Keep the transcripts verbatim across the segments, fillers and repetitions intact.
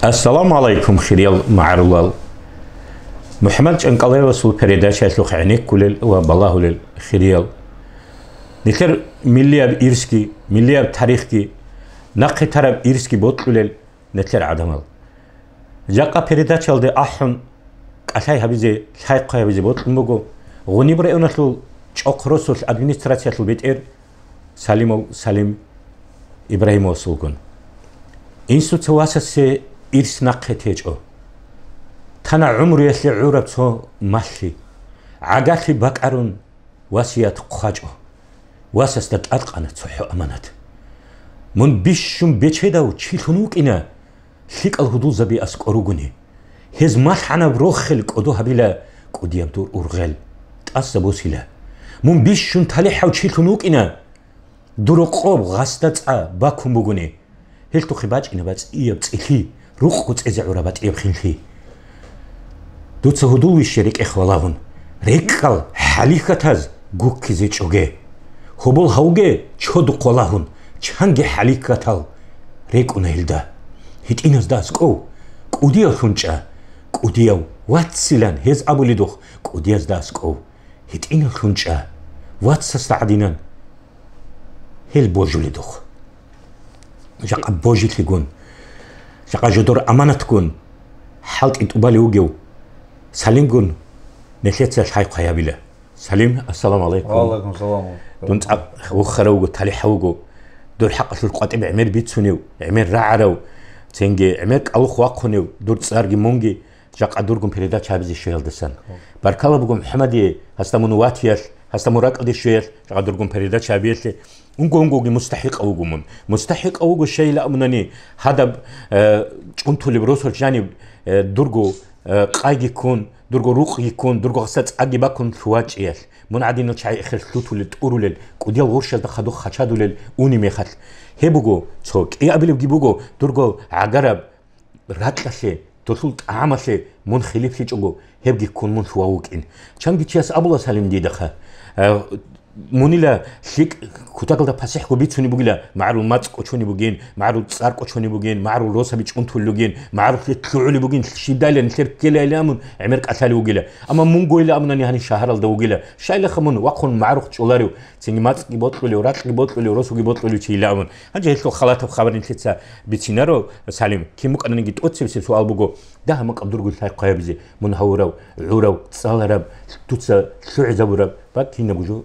Ассаламу гӀалайкум, хириял магӀарулал! МухӀаммад ЧӀанкӀалаевасул передачаялъухъ гӀенеккулел ва балагьулел хириял! Нилъер миллияб ирсги, миллияб тарихги, нахъе тараб ирсги бокьулел нилъер гӀадамал. Жакъа передачаялде ахӀун, кӀалъай гьабизе, лъай-хъвай гьабизе бокьун буго Гъуниб районалъул ЧӀохъ росулъ администрациялъул бетӀер Салимов Салим Ибрагьимовасулгун. Инсуца васасе ирс нахъе течӀо. Тана гӀумруялъе гӀураб цо малъи. ГӀагарлъи бакӀарун васият хъвачӀо. Васасда тӀадкъана цохӀо аманат. Мун бищун бечедав чилъун вукӀина, лъикӀал гьудулзаби аскӀор ругони. Гьез малъгӀанаб рохел кӀодо гьабила кӀудияб дур ургъел, тӀаса босила. Мун бищун талихӀав чилъун вукӀина, дур рокъоб гъасда цӀа бакун бугони. Гьелъухъе бачӀина бацӀияб цӀилъи, рукъго цӀезе гӀураб батӀияб хинлъи. Дуца гьудул вище рекӀехъ валагьун, рекӀкӀал хӀалихьатаз гуккизе чӀоге. Гьобол гьавуге чодухъ валагьун, чанги хӀалихьатал рекӀуна гьелда. ГьитӀиназда аскӀов кӀудияв лъунчӀа, кӀудияв ваццилан гьез абуледухъ кӀудиязда аскӀов. ГьитӀинав лъунчӀа, вацасда гӀадинан гьел божуледухъ. Жакъа божилъигун, жакъа жодор аманатгун хӀалтӀи тӀубалев вугев Салимгун нилъеца лъай-хъвай гьабила. Салим, ассаламу гӀалайкум. Ва гӀалайкум салам. Дун цӀакъ вухарав вуго, талихӀав вуго. Дур хӀакъалъулъ къватӀиб гӀемер бицунев, гӀемер рагӀарав, цинги гӀемер кӀалухъ вахъунев, дур цӀарги мунги, жакъа дургун передача гьабизе щвеялдасан. Баркала буго МухӀаммадие, гьасда мун ватиялъ, гьасда мун ракӀалде щвеялъ, жакъа дургун передача гьабиялъе. Унго-унгоги мустахӀикъав вуго мун. МустахӀикъав вуго, щайила абунани, гьадаб, э, чӀунтулеб росулъ жаниб, э, дурго, э, къайги ккун, дурго рукъги ккун, дурго гъасда цӀаги баккун лъугьачӀиялъ. Мун гӀадинал чагӀи эхер лъутулел, тӀурулел, кӀудиял гъурщазда хадуб хачадулел унеб мехалъ. Гьеб буго цо. КӀиабилебги буго дурго гӀагараб ракьалъе, долъул тӀагӀамалъе мун хилиплъичӀого, гьебги ккун мун лъугьав вукӀин. Чанги чияс абула, Салим, дидахъа, э, мунила лъикӀ кутакалда пасихӀго бицунеб бугила, магӀарул мацӀ кӀочонеб бугин, магӀарул цӀар кӀочонеб бугин, магӀарул росаби чӀунтулел ругин, магӀарулъе лъугӀулеб бугин, щибдайилан нилъер ккелайилан мун гӀемер кӀалъалев вугила. Амма мунгойила абунани гьаниб шагьаралда вугила. Щайилаха мун вахъун магӀарухъ чӀоларев, цинги мацӀги бокьулев, ракьги бокьулев, росуги бокьулев чийила абун. Гьанже гьелъул халатаб хабар нилъеца бицинаро, Салим. Кин букӀананиги тӀоцебесеб суал буго, дагьа-макъаб дурго лъай-хъвай гьабизе, мун гьавурав, гӀурав, цӀалараб, дуца лъугӀизабураб, ва кинабго жо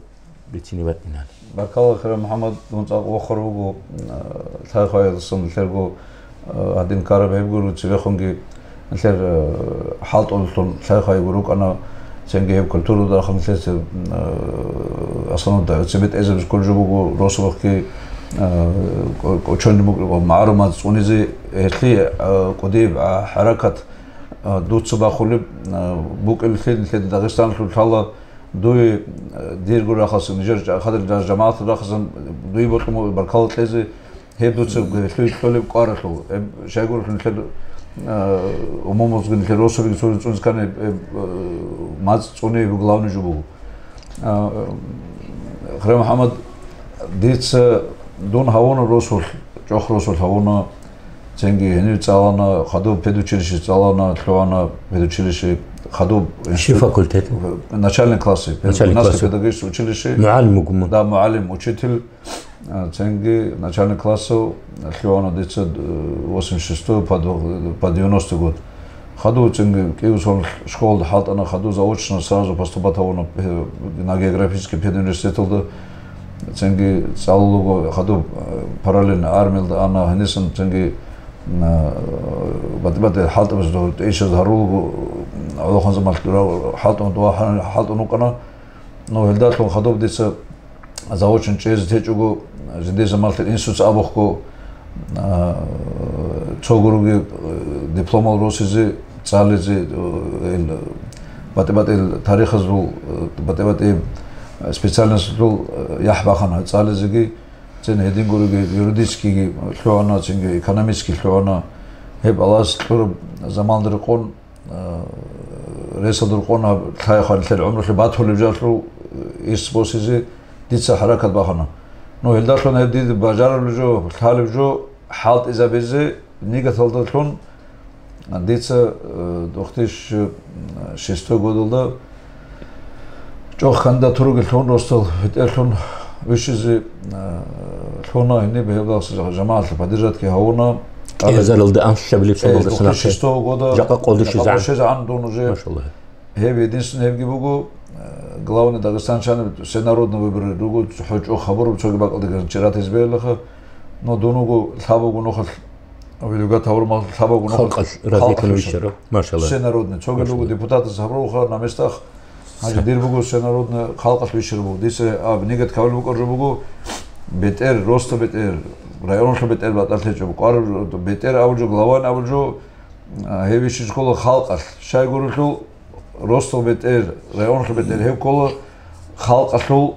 бицине батӀинан. Баркалла, хирияв МухӀаммад, дун цӀакъ вохор вуго, э, лъай-хъваялдасан нилъерго, э, гьадин ккараб гьебгури цебехунги нилъер, э, хӀалтӀуллъун лъай-хъвайгур рукӀана, цинги гьеб культурада ахун нилъеца, э, основном да, цебетӀезабиз кколжо буго, росулахъги, э, кӀо-, кӀочон мугӀ-, магӀарул мацӀ цӀунизе, гьелъие, э, кӀудияб, а, хӀаракат, э, дуца бахулеб, э, букӀиблъи нилъеда Дагъистаналъул лъала, дуе, э, дирго рахъалъан, нижер жа-, хадур жа-, жамагӀаталда рахъалъан дуе бокьун буго баркалла кьезе, гьеб дуца гьелъуе кьолеб кӀваралъул, гьеб щайгурелъул нилъер, э, умумузги нилъер росулиги цо цӀунз ккани, гьеб, э, мацӀ цӀуни гьеб главный жо буго. А, хирияв МухӀаммад, дица дун гьавуна росулъ, чӀохъ росулъ гьавуна, цинги гьенив цӀалана, хадуб педучилище цӀалана, лъугьана педучилище, хадуб Щи институт, факультет? Начальный классы, Начальный гимназия классы. Педагогическое училище. МугӀалим вуго мун. Да, мугӀалим, учитель. А, цинги начальный классов лъугьана дица, э, восемьдесят шестой по дв-, по девяностый год. Хадув цинги кӀиго сон школалда хӀалтӀана, хадув заочно сразу поступать гьавуна, э, на географический педуниверситеталда. Цинги цӀалулаго хадуб, э, параллельно армиялда ана, гьенисан цинги, э, батӀи-батӀи хӀалтӀабаз дов тӀейшаз гьарулго, гӀолохъанзамалъ дура хӀалтӀун, дуа хӀалтӀун вукӀана. Ну, гьелдалъун хадуб дица заочно чӀезе течӀого, жиндир заманалъ инсуца абухъго, а, цо гуроги, э, дипломал росизе, цӀализе, э, ил, батӀи-батӀил тарихазул, э, батӀи-батӀи специальностазул, э, яхӀ бахана цӀализеги, цин гьедин гуроги юридическийги лъугьана, цинги экономический лъугьана. Гьеб Аллагьас кьураб заман рекъон, э, ресалда рукъун гьаб лъай-хъвай нилъер гӀумрулъе батулеб жалъул, э, ирс босизе дица хӀаракат бахана. Ну, гьелдалъун гьеб дида бажарулеб жо, лъалеб жо хӀалтӀизабизе нигаталдалъун, Дица, э, две тысячи шестой годалда чӀохъ кандидатураги лъун, росдал бетӀерлъун вищизе, э, лъуна, гьениб гьеб жамагӀаталъ поддержатьги гьавуна. КӀиазаралда анлъабилеб Э, соналда две тысячи шестого года жакъа къолдушизегӀан. Жакъа къолдушизегӀан дун уже. Машаллагь. Гьеб единственный гьебги буго, э, главный дагестанчанаб всенародный выборы руго, хӀу чӀо хабураб цоги бакӀалда гранчи ратизе бегьулаха. Но дун вуго лъабавго нухалъ, вилугат гьавурмал лъабавго нухалъ халкъалъ разилъун халкъалъ вищарав. Машаллагь. Всенародный. Цоги руго депутатаз гьабураха на местах. Гьанже дир буго всенародный халкъалъ вищараб буго. Дица аб нигат кавил букӀаржо буго, бетӀер, росдал бетӀер, районалъул бетӀер батӀалъ гьечӀо, кӀвар бетӀер абулжо, главан абулжо, а, гьев вищизе ккола халкъалъ. Щайгурелъул, росдал бетӀер, районалъул бетӀер гьев ккола халкъалъул,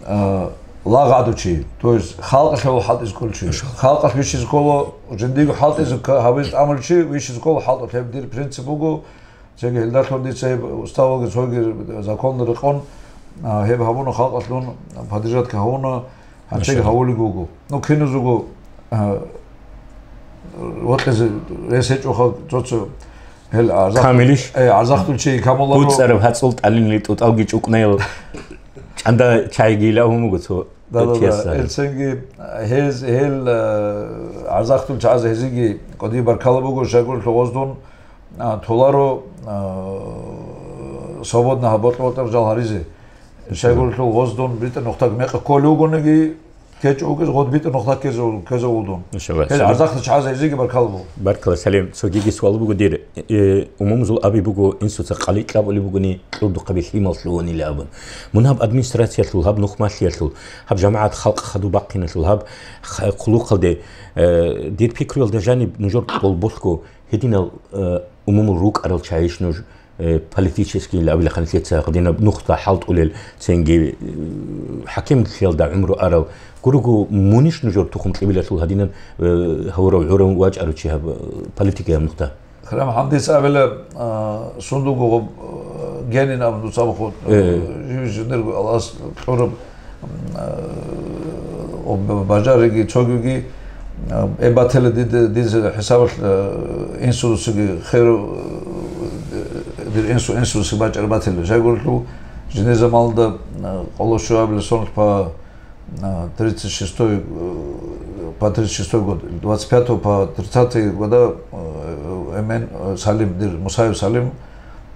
а, лагъ гӀадав чи, то есть халкъалъул хӀалтӀизе кколев чи. Халкъалъ вищизе ккола, жиндиего хӀалтӀизе кка-, гьабизе тӀамулев чи вищизе ккола халкъалъ. Гьеб дир принцип буго, цеги гьелдалъун дица гьеб уставалги цоги законалда рекъон, а, гьеб гьабуна халкъалъ дун поддержатьги гьавуна. Гьанчаги гьавулеб буго. Ну, киназего, а, вокьизе рес гьечӀоха, цо-цо гьел арзахъ-, Камилищ? Э, арзахъдул чи камуларо. БуцӀараб гьацӀул тӀалинли тӀутӀалги чӀукӀнаял чӀанда чайги илагьун буго цо. Да, да, да. Чиясда. Элцинги гьез, гьел, э, арзахъдул чагӀаз гьезиги кӀодиб баркала буго, щайгурелъул гъоздун, а, толаро, а, свободно гьаб бокьа-бокьараб жал гьаризе. Щайгурелъул гъоздун битӀа нухда мекъ кколев вугониги, кечӀо вугез, гъод битӀа нухда ккезе, ккезе вугодун. Машаллагь, Салим. Гьел арзахъда чагӀаз гьезиги баркала буго. Баркала, Салим. Цогиги суал буго дир. Э, умумузул аби буго, инсуца къали кьабулеб бугони, кьурдухъаби лъимал лъугьунила абун. Мун гьаб администрациялъул, гьаб нухмалъиялъул, гьаб жамагӀат халкъ хадуб бахъиналъул, гьаб х-, хъулухъалде, э, дир пикруялда жаниб нужер къолболъго гьединал, э, умумул рукӀарал чагӀищ нуж, э, политическийилан абилахъан лъица гьадинаб нухда хӀалтӀулел, цинги, э, хӀакимлъиялда гӀумру арал, гурого мунищ нужер тухум-кьибилалъул гьадинаб, э, гьавурав гӀурав вачӀарав чи гьаб, э, политикаяб нухда? Хирам гьандис абила, а, сундулго гъоб, а, генин абун дуца абухъун, Э. жив-, жиндирго Аллагьас кьураб, а, об-, бажариги цогиги, а, э, батила дида, дица хӀисабалъ, а, инсудусаги херу, а, дир инсу, инсудусаги бачӀараб батила. Жагуралъул жиндир заманалда, а, къоло щуабилеб соналъ па, а, тридцать шестой, э, по тридцать шестой год, двадцать пятого по тридцатый года, э, эмен, э, Салим, дир Мусаев Салим,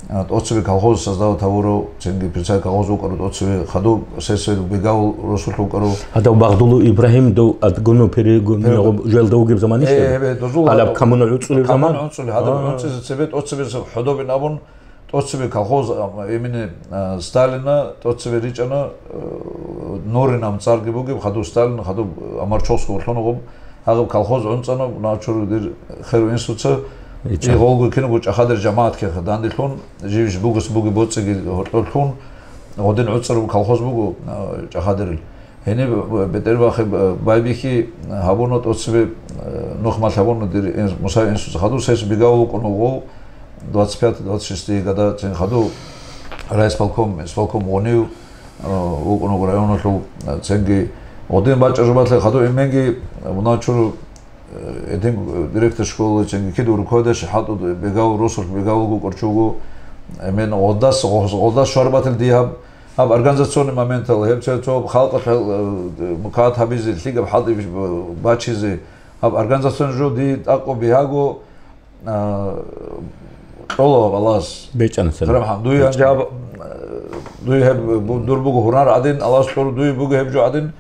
а, тӀоцебе колхоз создавать гьавурав, цинги председатель колхоз вукӀарав тӀоцебе, хадуб сесвел бегавул росулъ вукӀарав. Гьадав Багъдуллу Ибрагьим дов адгуну перегуну Перегу-, жуялда вугеб заман иш? Э, э, дозул Гьалаб гьадав. Камуна гӀуцӀулеб Камуна заман? ГӀуцӀулеб, гьадаб А. гӀуцӀизе цебе тӀоцебе хӀодобин абун, тӀоцебе колхоз, а, имени, а, Сталина, тӀоцебе ричӀана, э, Нуринан цӀарги бугеб, хадуб Сталин, хадуб Амарчовского лъуна гъоб. Гьагъаб колхоз гӀунцӀана, начур дир херу инсуца. Ича. Игъолго киного чӀахадир жамагӀат кеха данделъун, живищ бугес буги боцӀиги гьоркьорлъун, гъодин гӀуцӀараб колхоз буго, а, чӀахадирил. Гьениб бетӀербахъи байбихьи гьабуна тӀоцебе, э, нухмалъ гьабуна дир инс-, Муса инсуца. Хадур сес бегав вукӀун вуго, двадцать пятый, двадцать шестой года, цин хадур райисполком, исполком гъунив, э, вукӀун вуго районалъул, э, цинги гъодин бачӀа жубалъе хадур эменги, э, вуначур, э, эдин директор школы, цинги кидав руководящий хӀалтӀу бегав, росулъ бегав вуго кӀорчуго, эмен гъодас, гъос-, гъодас шварбатил дигьаб, Гьаб организационный моментал, гьеб цо-, цо халкъалъ, э, мукат гьабизе, лъикӀаб хӀалтӀи бачизе, гьаб организационный жо ди тӀакӀо бигьаго, а, кьола Аллагьас. БечӀана сана. Турам хӀан, дуй гьанже гьаб, э, дуй гьеб бу-, дур буго гьунар гӀадин, Аллагьас кьур дуй буго гьеб жо гӀадин,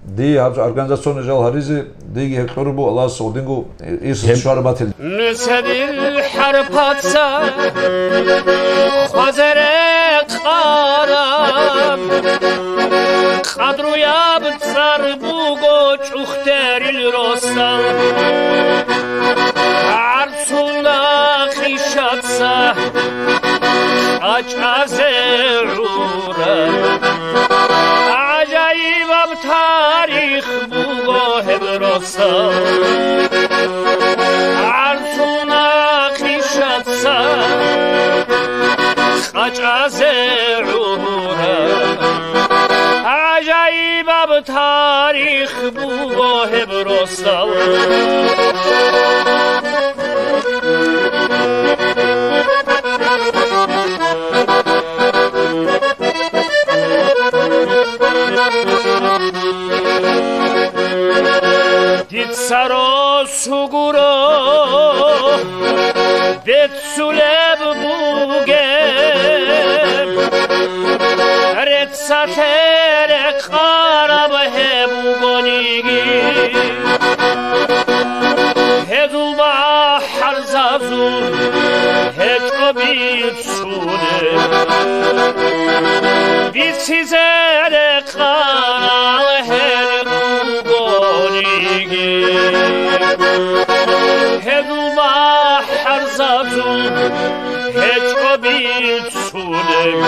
ди гьаб организационный жал гьаризе, диги гьеб кьурабу Аллагьас гъодинго ирсус Гьеб- швараб батил. Нусабил хӀарпаца хвазаре къараб, къадруяб цӀар буго чӀухӀдерил росал. ГӀарцуна хишаца АчӀазе гӀураб гӀажаибаб тарих буго гьеб росдал. ГӀарцуна хишаца АчӀазе гӀураб гӀажаибаб тарих буго гьеб росдал. Дица росу гуро беццулеб бугеб, реццалъе рекъараб гьеб бугониги. Гьезул бахӀарзазул гьечӀо бицунеб, бицизе рекъарал гьел ругониги. Гьезул бахӀарзазул гьечӀо бицунеб,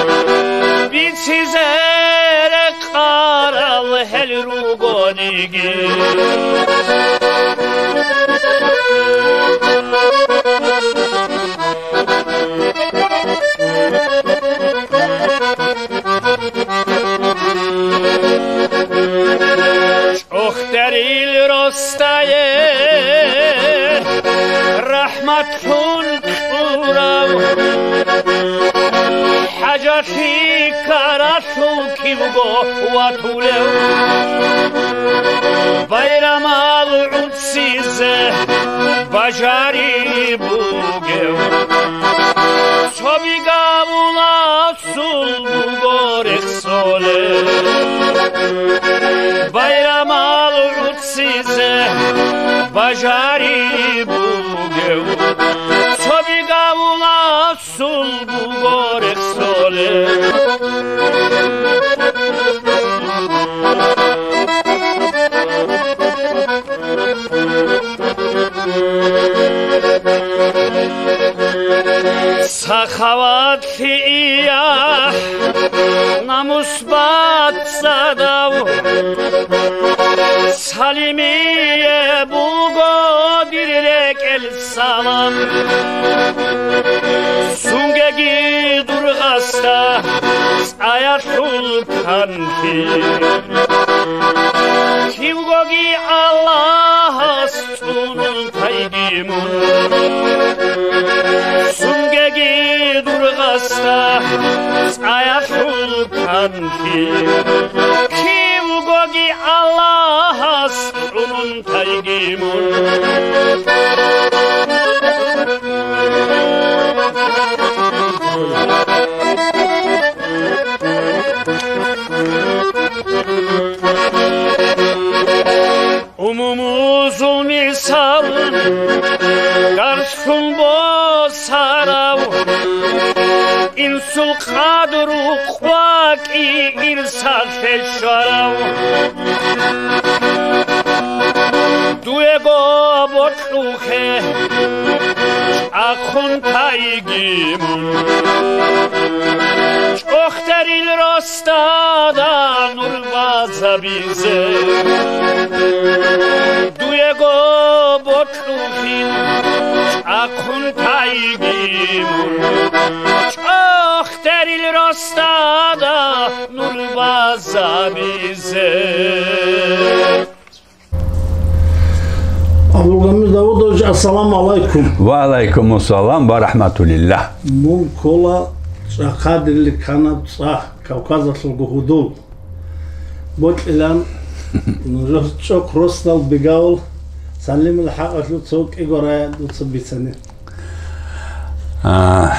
бицизе рекъарал гьел ругониги. ЧӀохдарил росдае рахӀматлъун кьурав, хӀажалъи ккаралъул кивго ватулев, байрамал гӀуцизе бажари бугев, цо бигавула сул буго рехсолел. Байрамал гӀуцизе бажари бугев, цо бигавула сул буго рехсолел. Сахаватлъи ияхӀ намус бацӀцӀадав, Салимие буго дир рекӀел салам. Сунгеги дур гъасда цӀаялъул канлъи, кивгоги Аллагьас цӀунун тайги мун. Сунгеги дур гъасда цӀаялъул канлъи, кивгоги Аллагьас цӀунун тайги мун. Умумузул мисал дарслъун босарав, инсул къадру къвакӀи ирсалъе щварав. Дуего бокьухъе чӀахъун тайги мун. ЧӀохдарил рос Стада нур базабизе, дуего бокьухъин чӀахъун тайги мун. ЧӀохдарил рос стада нур базабизе. Абдулгамир Давудович, ассаламу алайкум. Ва алайкуму салам ва рахматуллах. Мун ккола чӀахъадирли канаб цӀа, Кавказалъулго гьудул. Бокьилан нужер чӀохъ росдал бигавул Салимил хӀакъалъулъ цо кӀиго рая дуца бицани. А,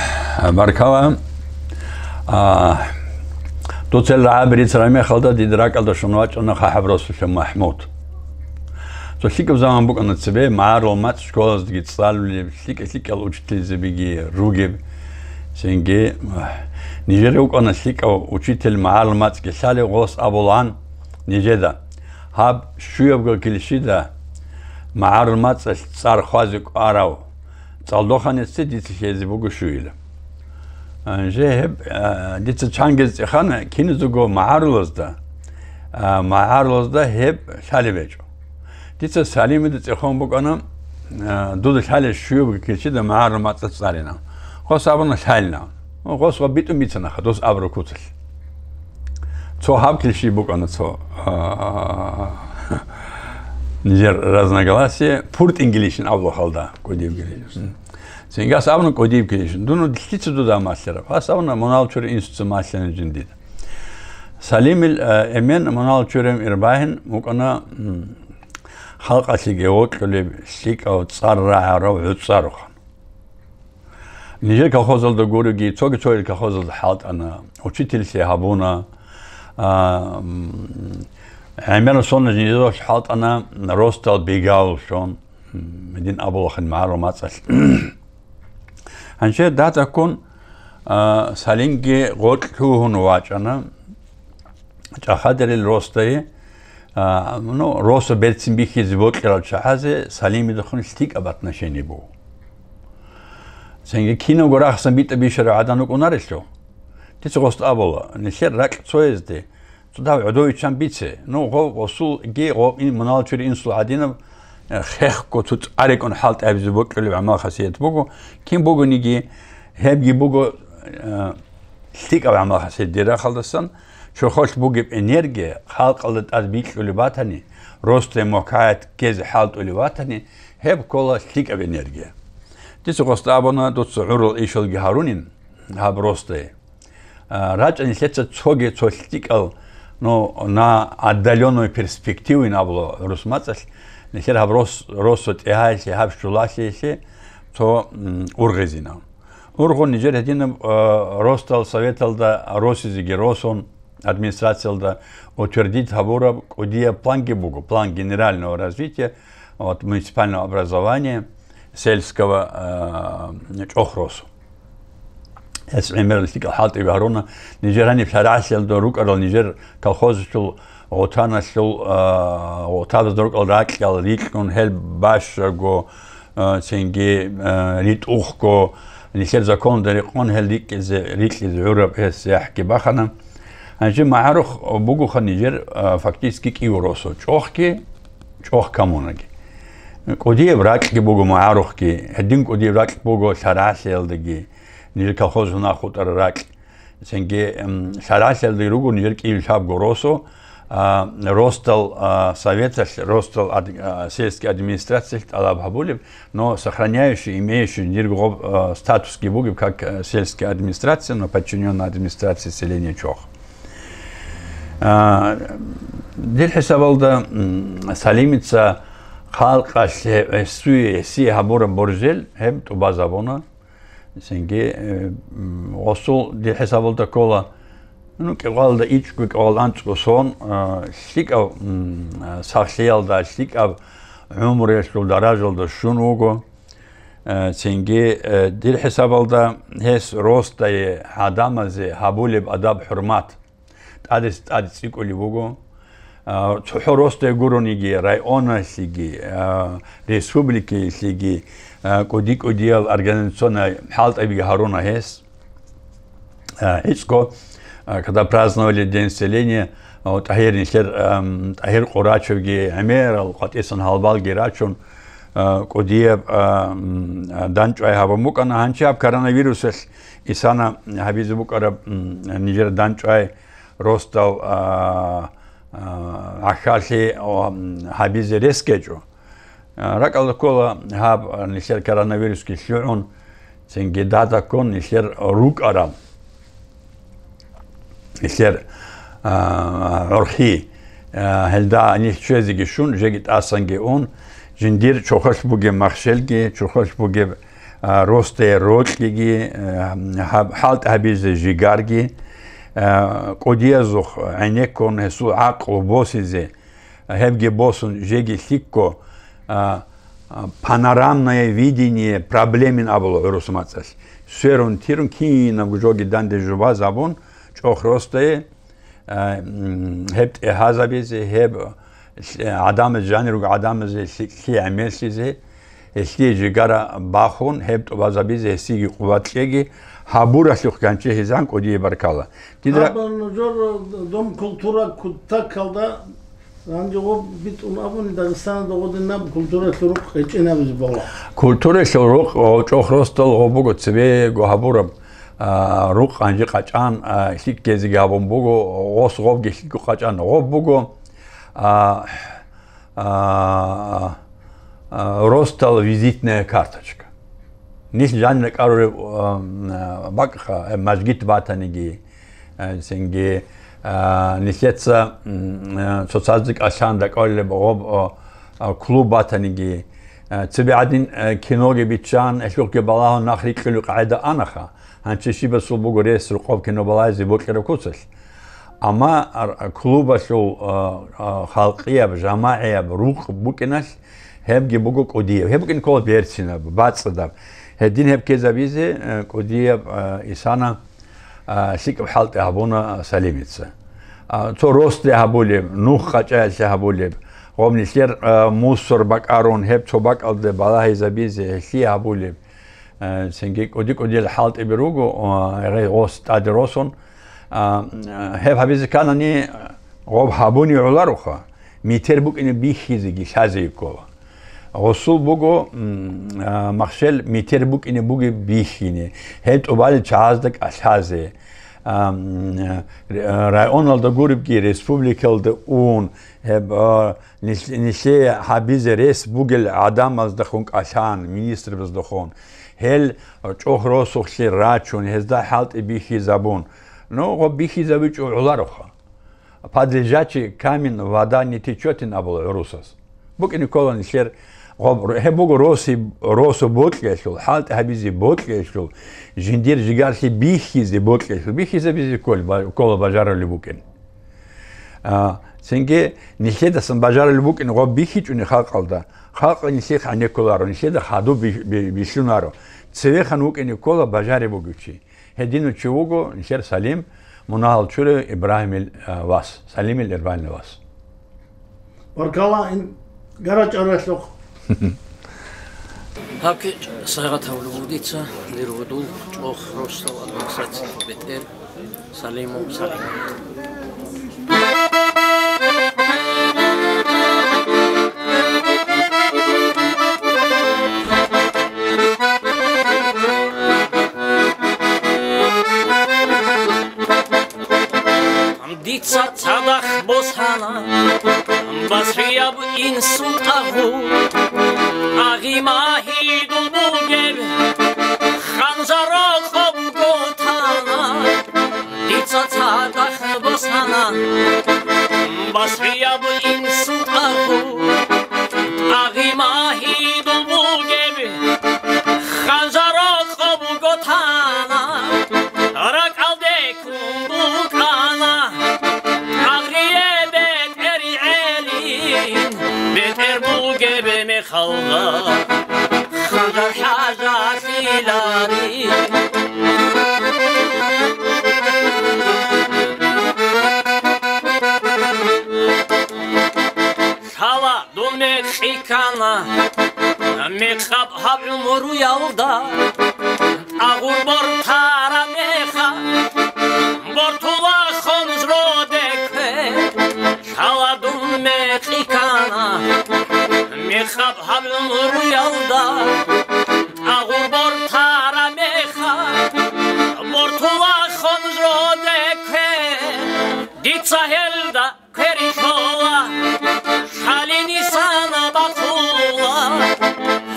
баркала. А, дуца рагӀаби рицараб мехалда дида ракӀалда щун вачӀана ХӀажиб Расулов МахӀмуд. Цо лъикӀаб заман букӀана цебе, магӀарул мацӀ школаздаги цӀалулеб, лъикӀа-лъикӀал учительзабиги ругеб. Цинги, а, нижер рукӀана лъикӀав учитель магӀарул мацӀги лъалев, гъос абулаан нижеда. Гьаб щуябго килщида магӀарул мацӀалъ цӀар хвазе кӀварав цӀалдоханецги дица лъезе буго щуила. А, же гьеб, а, дица чангизе цӀехана киназего магӀарулазда, а, магӀарулазда гьеб лъалеб гьечӀо. Дица Салимида цӀехон букӀана, а, дуда лъалеб щуябго килщида магӀарул мацӀалъ цӀарина. Гъос абуна лъалина. Гъос ва битӀун бицанаха, дос абураб куцалъ. Цо гьаб килщи букӀана цо, а, нижер разногласие, пуртӀингилищин абулахъалда, кӀудибгилищин. Цинги гьас абуна кӀудибгилищин. Дун лъица дуда малъараб? Гьас абуна, мунагьал чури инсуца малъана жиндида. Салимил, э, эмен мунал чурем ирбагьин мукӀана, м, халкъалъеги вокьулеб лъикӀав цӀар рагӀарав гӀуцӀарухъан. Нижер колхозалда гуроги, цоги-цогидал колхозалда хӀалтӀана, учительлъи гьабуна, а, м, гӀемерал соналъ нижералъ хӀалтӀана росдал бегавуллъун, м, гьедин абулахъин магӀарул мацӀалъ. Гьанже дадаккун, а, Салимги гъоркь лъугьун вачӀана. ЧӀахадерил росдае, а, ну, росо берцин бихьизе бокьарал чагӀазе Салимидехун лъикӀаб отношение буго. Цинги кинавго рахсан битӀа бищарав гӀадан вукӀунарелъул. Дица гъоста абула, нилъер ракь цоязде, цо дагь гӀодовиччан бице, ну, гъов гъосулги гъов ин мунал чури инсул гӀадинаб, э, хехго цо цӀарикӀун хӀалтӀи гьабизе бокьулеб гӀамал-хасият буго, кин бугониги, гьебги буго, э, лъикӀаб гӀамал-хасият дир рахъалдасан, чорхолъ бугеб энергия халкъалда тӀад бикьулеб батани, росдае мухӀканат ккезе хӀалтӀулеб батани, гьеб ккола лъикӀаб энергия. Дица гъоста абуна, дуца гӀурал ишалги гьарунин гьаб росдае. А, рачӀа нилъеца цоги цо лъикӀал, ну, на отдалённую перспективу ин абула гӀурус мацӀалъ, нилъер гьаб рос-, росо тӀегьаялъе, гьаб щулалъиялъе цо, м, ургъизина. Ургъун нижер гьединаб, а, росдал советалда росизеги росун, администрациялда утвердить гьабураб кӀудияб планги буго, план генерального развития, вот, муниципального образования, сельского, а, чӀохросу. Гьес гӀемерал лъикӀал хӀалтӀи гьаруна, нижер гьаниб ЛъарагӀалъиялда рукӀарал нижер колхозалъул, гъутаналъул, а, гъутабазда рукӀал ракьал рикьун, гьел бащаго, а, цинги, а, ритӀухъго, нилъер законалда рекъон гьел рикьизе, рикьизе гӀураб гьес яхӀги бахана. Гьанже магӀарухъ бугоха нижер, а, фактически кӀиго росу, чӀохги, чӀох коммунаги. КӀудияб ракьги буго магӀарухъги, гьедин кӀудияб ракь буго ЛъарагӀалъиялдаги, нижер колхоз гьунахъ хутӀараб ракь. Цинги, м, ЛъарагӀалъиялдаги руго нижер кӀияб лъабго росу, а, росдал, а, советалъ, росдал ад-, а, сельский администрациялъ тӀалаб гьабулеб, но сохраняющий, имеющий дирго гъоб, а, статусги бугеб, как, а, сельская администрация, но подчинённая администрации селения Чох. А, дир хӀисабалда, м, Салимица халкъалъе гьесуе, гьесие гьабураб боржел гьеб тӀубазабуна. Цинги, э, м, гъосул дир хӀисабалда ккола, ну, кӀикъоялда ичӀго, кӀикъоялда анцӀго сон, а, лъикӀаб, м, а, сахлъиялда, лъикӀаб гӀумруялъул даражалда щун вуго. Э, цинги, э, дир хӀисабалда гьес росдае гӀадамазе гьабулеб адаб-хӀурмат, тӀадес тӀад цӀикӀкӀулеб буго. А, цохӀо росдае гурониги, районалъеги, а, республикаялъеги, а, кӀуди-кӀудиял организационный хӀалтӀабиги гьаруна гьес. А, гӀицӀго, а, когда праздновали День селения, а, ТӀагьир нилъер, ам, ТӀагьир Къурачевги, гӀемерал къватӀисан гьалбалги рачун, а, кӀудияб, а, м, а, дандчӀвай гьабун букӀана. Гьанчи гьаб коронавирусалъ исана гьабизе букӀараб, м, нижер дандчӀвай росдал, а, а, гӀахьаллъи, а, м, гьабизе рес гьечӀо. А, ракӀалда ккола гьаб, а, нилъер коронавирусги лъугӀун, цинги дадаккун нилъер рукӀарал, нилъер, а, гӀурхӀи, а, гьелда нилъ чвезеги щун, жеги тӀасанги ун, жиндир чорхолъ бугеб махщелги, чорхолъ бугеб, а, росдае рокьиги, а, гьаб-, хӀалтӀи гьабизе жигарги, а, кӀудиязухъ гӀенеккун гьесул гӀакълу босизе, гьебги босун жеги лъикӀго, а, а, панорамное видение проблемин абула гӀурус мацӀалъ. Сверун-тирун кинабго жоги данде жубазабун, чӀох росдае, а, м, гьеб тӀегьазабизе, гьеб лъ-, гӀадамаз, жанир руго гӀадамазе лъикӀлъи гӀемерлъизе, гьелъие жигара бахун, гьеб тӀубазабизе гьесиеги къуват кьеги, гьабуралъухъ ганчи гьезан кӀудие баркала. Дидра- Гьаб нужер Дом культура Кутакалда гьанже гъоб битӀун абуни, Дагъистаналда гъодинаб культуралъул рукъ гьечӀин абизе бала. Культуралъул рукъ ва чӀох росдал гъоб буго цебего гьабураб, а, рукъ гьанже къачӀан, а, лъикӀ гьезиги гьабун буго, гъос гъобги лъикӀго къачӀан гъоб буго, а, а, а, росдал визитная карточка. Нилъ жанир рекӀарурев, а, бакӀха, э, мажгит батаниги, э, цинги, А, нилъеца, м, а, цоцазде кӀалъан дакӀалеб гъоб, а, а, клуб батаниги, а, цебе гӀадин, а, киноги биччан, гьелъухъги балагьун нах рикьулел къагӀида анаха. Гьанчи щибасул буго рес рукъоб кино балагьизе бокьараб куцалъ. Амма ар-, клубалъул, а, а, халкъияб, жамагӀияб рукъ букӀиналъ, гьебги буго кӀудияб. Гьеб букӀин ккола берцинаб, бацӀцӀадаб. Гьедин гьеб ккезабизе, а, кӀудияб, а, исана, а, лъикӀаб хӀалтӀи гьабуна Салимица. А, цо росде гьабулеб, нух къачӀаялъе гьабулеб, гъоб нилъер, а, мусор бакӀарун, гьеб цо бакӀалде балагьизабизе гьелъие гьабулеб, а, цинги кӀуди-кӀудиял хӀалтӀиби руго, а, гъей гъос тӀаде росун, а, гьеб гьабизе кканани, гъоб гьабуни гӀолароха, метер букӀине бихьизеги лъазеги ккола. Гъосул буго, м, а, махщел метер букӀине бугеб бихьине, гьел тӀубалел чагӀазда кӀалъазе, а, м, р-, районалда гуребги, республикалда ун, гьеб, а, нилъ-, нилъее гьабизе рес бугел гӀадамаздахун кӀалъан, министрбаздахун, гьел чӀухӀ росулъе рачун, гьезда хӀалтӀи бихьизабун. Ну, гъоб бихьизабичӀо гӀолароха. Под лежачий камень вода не течётин абула гӀурусаз. БукӀине ккола нилъер гъоб-, гьеб буго роси-, росу бокьиялъул, хӀалтӀи гьабизе бокьиялъул, жиндир жигарлъи бихьизе бокьиялъул, бихьизабизе ккол-, ба-, ккола бажарулеб букӀин. А, цинги нилъедасан бажарулеб букӀин гъоб бихьичӀони халкъалда, халкъ нилъехъ гӀенеккуларо, нилъеда хадуб би-, би-, бихьунаро. Цевехан вукӀине ккола бажариб бугев чи. Гьединав чи вуго нилъер Салим, мунагьал чурав Ибрагьимил, а, вас, Салимил Ирбанил вас. Баркала, ин гара чӀаралъухъ. Гьаб кечӀ сайгъат гьавулев вуго дица, дир гьудул, чӀухӀ росдал администрациялъул бетӀер Салимов Салим. Дица цадахъ босана Басрияб инсул агъу, агъи магьидул бугеб ханжар рокъоб готана. Дица цадахъ босана Басрияб инсул агъу, агъи магьидул бугеб ханжар рокъоб готана. РакӀалде ккун букӀана агърие бетӀер гӀелин, бетӀер бугеб мехалда ханжар хӀажалъилари. Лъала дун мекъи ккана, мекъаб гьаб гӀумруялда, тӀагъур бортара меха, бортула хонж роде кве. Лъала дун мекъи ккана, мекъаб гьаб гӀумруялда, тӀагъур бортара меха, бортула хонж роде кве. Дица гьелда кверихьола, хӀалинисана батула,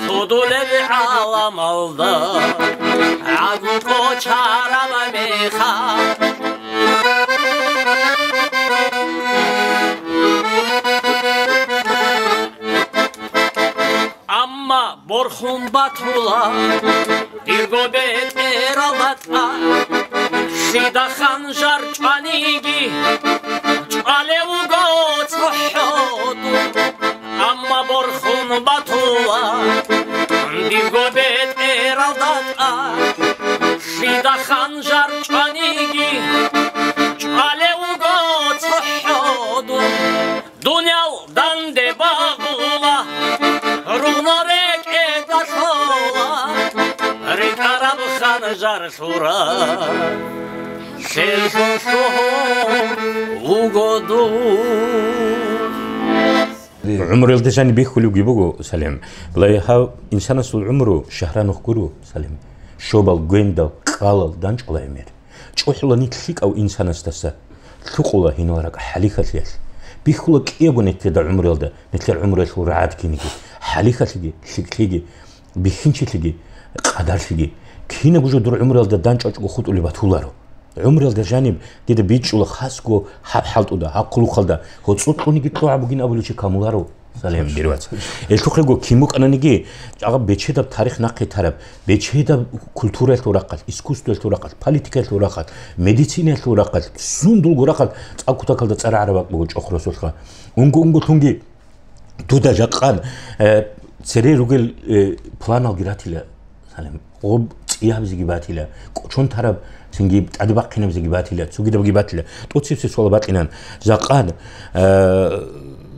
худулел гӀаламалда гӀадлу кӀочараб меха. Амма борхун батула дирго бетӀералда тӀад, лъида ханжар чӀваниги, чӀвалев вуго цохӀо дун. Амма борхун батула дирго бетӀералда тӀад, лъида ханжар чӀваниги, чӀвалев вуго цохӀо дун. Дуниял данде багъула, ругъна рекӀеда лъола, рекӀараб ханжар лъура, лъеллъун лъугьун вуго дун. ГӀумруялда жани бихьулевги буго, Салим. Балай гьав инсанасул гӀумру шагьранухъ гуро, Салим. Щобал, гвендал, кӀалал данчӀвала гӀемер. ЧӀухӀула нилъ лъикӀав инсанасдаса, лъукъула гьинал ракӀ хӀалихьалъиялъ. Бихьула кӀиябго нилъеда гӀумруялда, нилъер гӀумруялъул рагӀад киниги, хӀалихьалъиги, лъикӀлъиги, бихьинчилъиги, къадарлъиги. Кинабго жо дур гӀумруялда данчӀвачӀого хутӀулеб батуларо. гӀумралда жаниб дида бичӀчӀула хасго гьаб хӀалтӀуда, гьаб хъулухъалда. ГьоцӀу кьуниги кьогӀаб бугин абулев чи камуларо, Салим, дир вац. Гьелъухъего кин букӀананиги, чагӀа бечедаб тарих нахъе тараб, бечедаб культураялъул рахъалъ, искусствоялъул рахъалъ, политикаялъул рахъалъ, медицинаялъул рахъалъ, сундулго рахъалъ цӀакъ кутакалда цӀар гӀараб бакӀ буго чӀохросулъха. Унго-унготлъунги дуда жакъан, э, цере ругел, э, планалги ратила, Салим. Гъоб цӀиябзеги батила, кӀочон тараб цинги тӀаде бахъинабзеги батила, цогидабги батила. ТӀоцебсе суал бакьинан. Жакъан, э,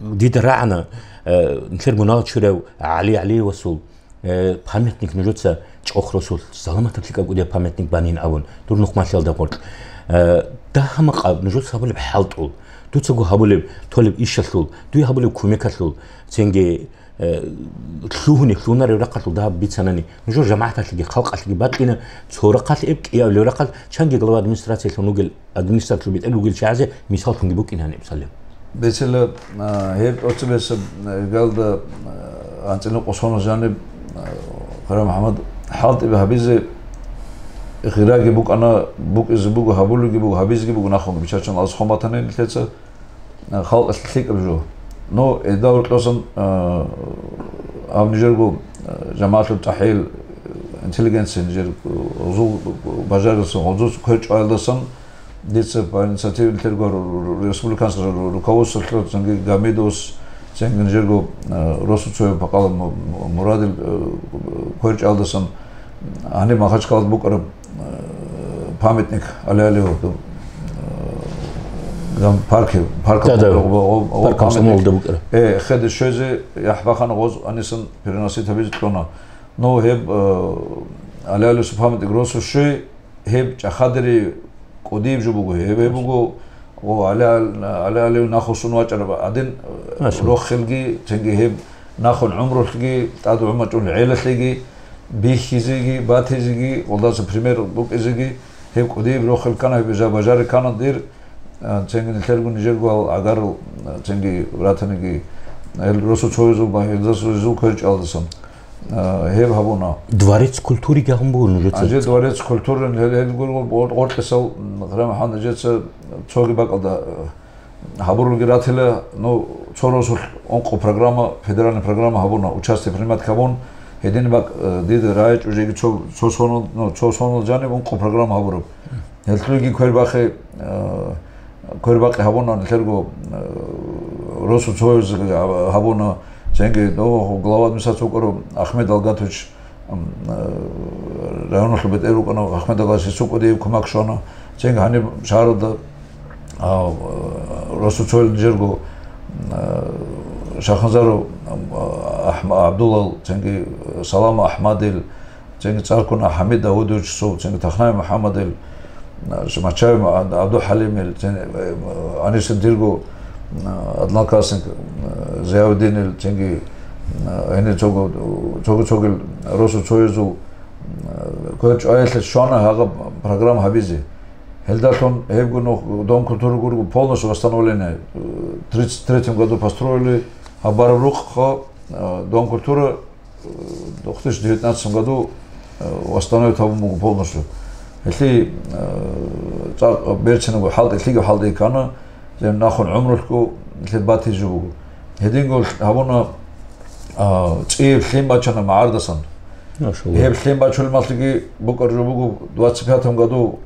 дида рагӀана, э, нилъер мунагьал чурав ГӀали ГӀалиевасул, э, памятник нужеца чӀохросул, саламатаб лъикӀаб кӀудияб памятник банин абун, дур нухмалъиялда гъоркь. Э, дагьа-макъаб нужеца гьабулеб хӀалтӀул, дуцаго гьабулеб толеб ишалъул, дуе гьабулеб кумекалъул, цинги, э, лъугьуни лъугьунарев рахъалъул дагьаб бицанани, нужер жамагӀаталъеги халкъалъеги бакьина, цо рахъалъ эб кӀиявлев рахъалъ чанги глава администрациялъун вугел, администрациялъул бетӀер ругел чагӀазе мисаллъунги букӀин гьаниб, Салим. Бецила, а, гьеб тӀоцебесеб, а, иргалда, а, анцӀила къосоно жаниб, а, Къара МухӀаммад, хӀалтӀи гьабизе гъираги букӀана, букӀизе буго, гьабулебги буго, гьабизеги буго, нахъеги биччачӀун алсхъо батани нилъеца, а, халкъалъе лъикӀаб жо. Ну, эдал рукьасан, а, гьаб нижерго, а, жамагӀатлъул тӀахӀил, интеллигенция нижер, а, гъузул бажарилсан, гъузул квер чӀваялдасан, дица по инициативе нилъерго ру-, ру-, республиканское ру-, ру-, руководстволъул цинги Гамидовас, цинги нижерго, а, росуцоев Пакъала Му-, Му-, Мурадил, а, квер чӀваялдасан, гьаниб Махачкалалда букӀараб, э, памятник ГӀали ГӀалиевасул, э, гьаб парке, парк. Да, да. Гъо-, гъо-, гъо-, парк памятник. Комсомолалда букӀараб. Э, хеде щвезе яхӀ бахана гъоз гьанисан переносить гьабизе кьуна. Ну, гьеб, э, ГӀали ГӀалиевасул памятник росу щвей, гьеб чӀахадери кӀудияб жо буго. Гьеб, гьеб буго, о, ГӀали, ГӀали ГӀалиев нахъвуссун вачӀараб гӀадин, э, Машалла. Рохелги, цинги гьеб нахъвун гӀумрулъги, тӀад гӀумачӀул гӀелалъеги, бихьизеги, батизеги, гъолдаса пример букӀизеги, гьеб кӀудияб рохел ккана, гьеб жа-, бажари ккана дир, а, цинги нилъерго нижерго гьал гӀагарал, а, цинги ратаниги, гьел росуцоязул, ба-, гьелдасул квер чӀваялдасан, а, гьеб гьабуна. Дворец культуриги гьабун буго нужеца. Гьанже Дворец культуры, гьел, гьел гур-, гъор-, гъоркьисал, м, Къара МухӀаммад, нижеца цоги бакӀалда, а, гьабурулги ратила, ну, цо росулъ ункъо программа, федеральная программа гьабуна, участие принимать гьабун, гьедин бакӀ, э, дида рагӀичӀо жеги цо, цо сонал, ну, цо сонал жаниб ункъо программа гьабураб. Гьелъулги квер бахъи, э, квер бакъи гьабуна нилъерго, э, росуцояз гьабуна, цинги, ну, глава администрации вукӀарав Ахмед Алгатович, м, э, районалъул бетӀер вукӀана, Ахмед Алгатовичасул кӀудияб кумек щвана, цинги гьаниб шагьаралда, а, э, росуцоял нижерго, э, Шахназаров, м, Ахма-, ГӀабдуллал, цинги Салама АхӀмадил, цинги цӀар ккуна ХӀамид Давудовичасул, цинги Тахнаев МухӀаммадил, Мачаев ГӀабдулхӀалимил, цин-, гьаниса дирго, а, одноклассник, а, Зиявиддинил, цинги, а, гьенир цого, цого-цогил росуцоязул, а, квер чӀваялъе щвана гьагъаб программа гьабизе. Гьелдалъун гьебго нух Дом культуры гурго полностью восстановление, э, тридцать третьем году построили, гьаб бараб рукъха, э, Дом культуры, э, две тысячи девятнадцатом году, э, восстановить гьабун буго полностью. Гьелъи, э, цӀакъ берцинабго хӀалтӀи, лъикӀаб хӀалтӀи ккана, гьеб нахъвун гӀумрулъго гьеб батизе жо буго. Гьединго гьабуна, а, цӀияб лъим бачана магӀардасан. Машалла. Гьеб лъим бачулеб мехалъги букӀараб жо буго двадцать пятом году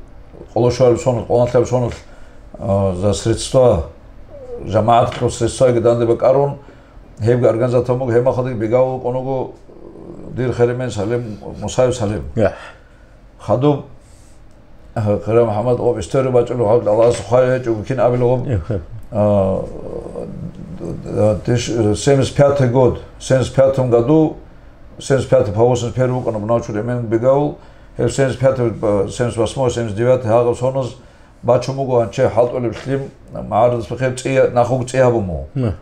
къоло щуабилеб соналъ, къоло нилъабилеб соналъ, а, за средства, жамагӀаталъул средстваги данде бакӀарун, гьебги организатор буго, гьеб мехалдаги бегав вукӀун вуго дир херен Салим, Мусаев Салим. Я. Хадуб, а, Къара МухӀаммад, гъоб история бачӀулеб, гьаб Аллагьас хвайи гьечӀого кин абилеб гъоб. Я, я. А, д-, д-, тыш-, семьдесят пятый год, семьдесят пятом году, семьдесят пятый по восемьдесят первый вукӀана мунагьал чурав Эмен Бегавул, гьеб семьдесят пятый, семьдесят восьмой, семьдесят девятый гьагъаб соназ бачун буго гьанже хӀалтӀулеб лъим, магӀардас бихъи цӀи, нахъего цӀи гьабун буго.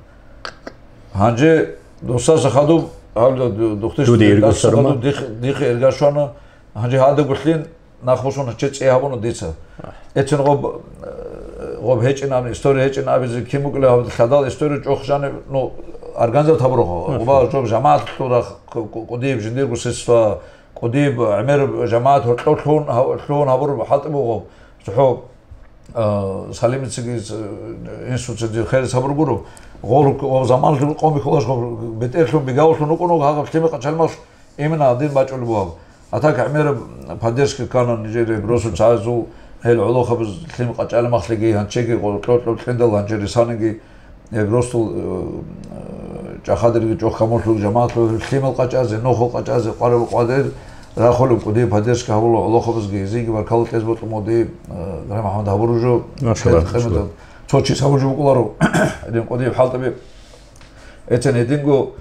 Гьанже досаса хадуб, гьаб ду-, ду-, духъдеш Дуде ирго дасса сарма? Хадуб дих-, дихъе ирга щвана, гьанже гьадагулъин нахъбуссун гьанже цӀи гьабуна дица. Эцин гъоб, э, гъоб гьечӀин абни, история гьечӀин абизе кин букӀулеб гьаб лъадал история чӀохъ жаниб, ну, организат гьабурухъ. Гъоба жоб жамагӀатлъул рахъ, ку-, ку-, кӀудияб жиндирго средства, кӀудияб гӀемер жамагӀат гьоркьов лъугьун гьав-, лъугьун гьабураб хӀалтӀи бугъоб. ЦохӀо, а, Салимицаги, с-, инсуца дир херес гьабургуро, гъол, гъол заманалъул къоми хьулаш гъол бетӀерлъун, бигаллъун рукӀун руго гьагъаб лъимер-къачагӀалъ именно гьадин бачӀулеб бугеб. А так гӀемераб поддержка ккана нижер росу цазул, гьел гӀолохъабаз лъимер-къачагӀалъги гьанчеги гъол кьо-, кьо-, кьиндал гьанчи рисаниги. Гьеб росул, э, э, чӀахадерги чӀохкамулъул жамагӀатлъул лъимал къачӀазе, нухал къачӀазе, къварил къвадер рахулеб кӀудияб поддержка гьабула гӀолохъабазги, гьезиеги баркалла кьезе бокьун бугоди, э, Гъай МухӀаммад гьабураб жо. Машалла, къимат-, машалла. Цо чи гьабураб жо букӀуларо, гьедин кӀудияб хӀалтӀаби. Эцен гьединго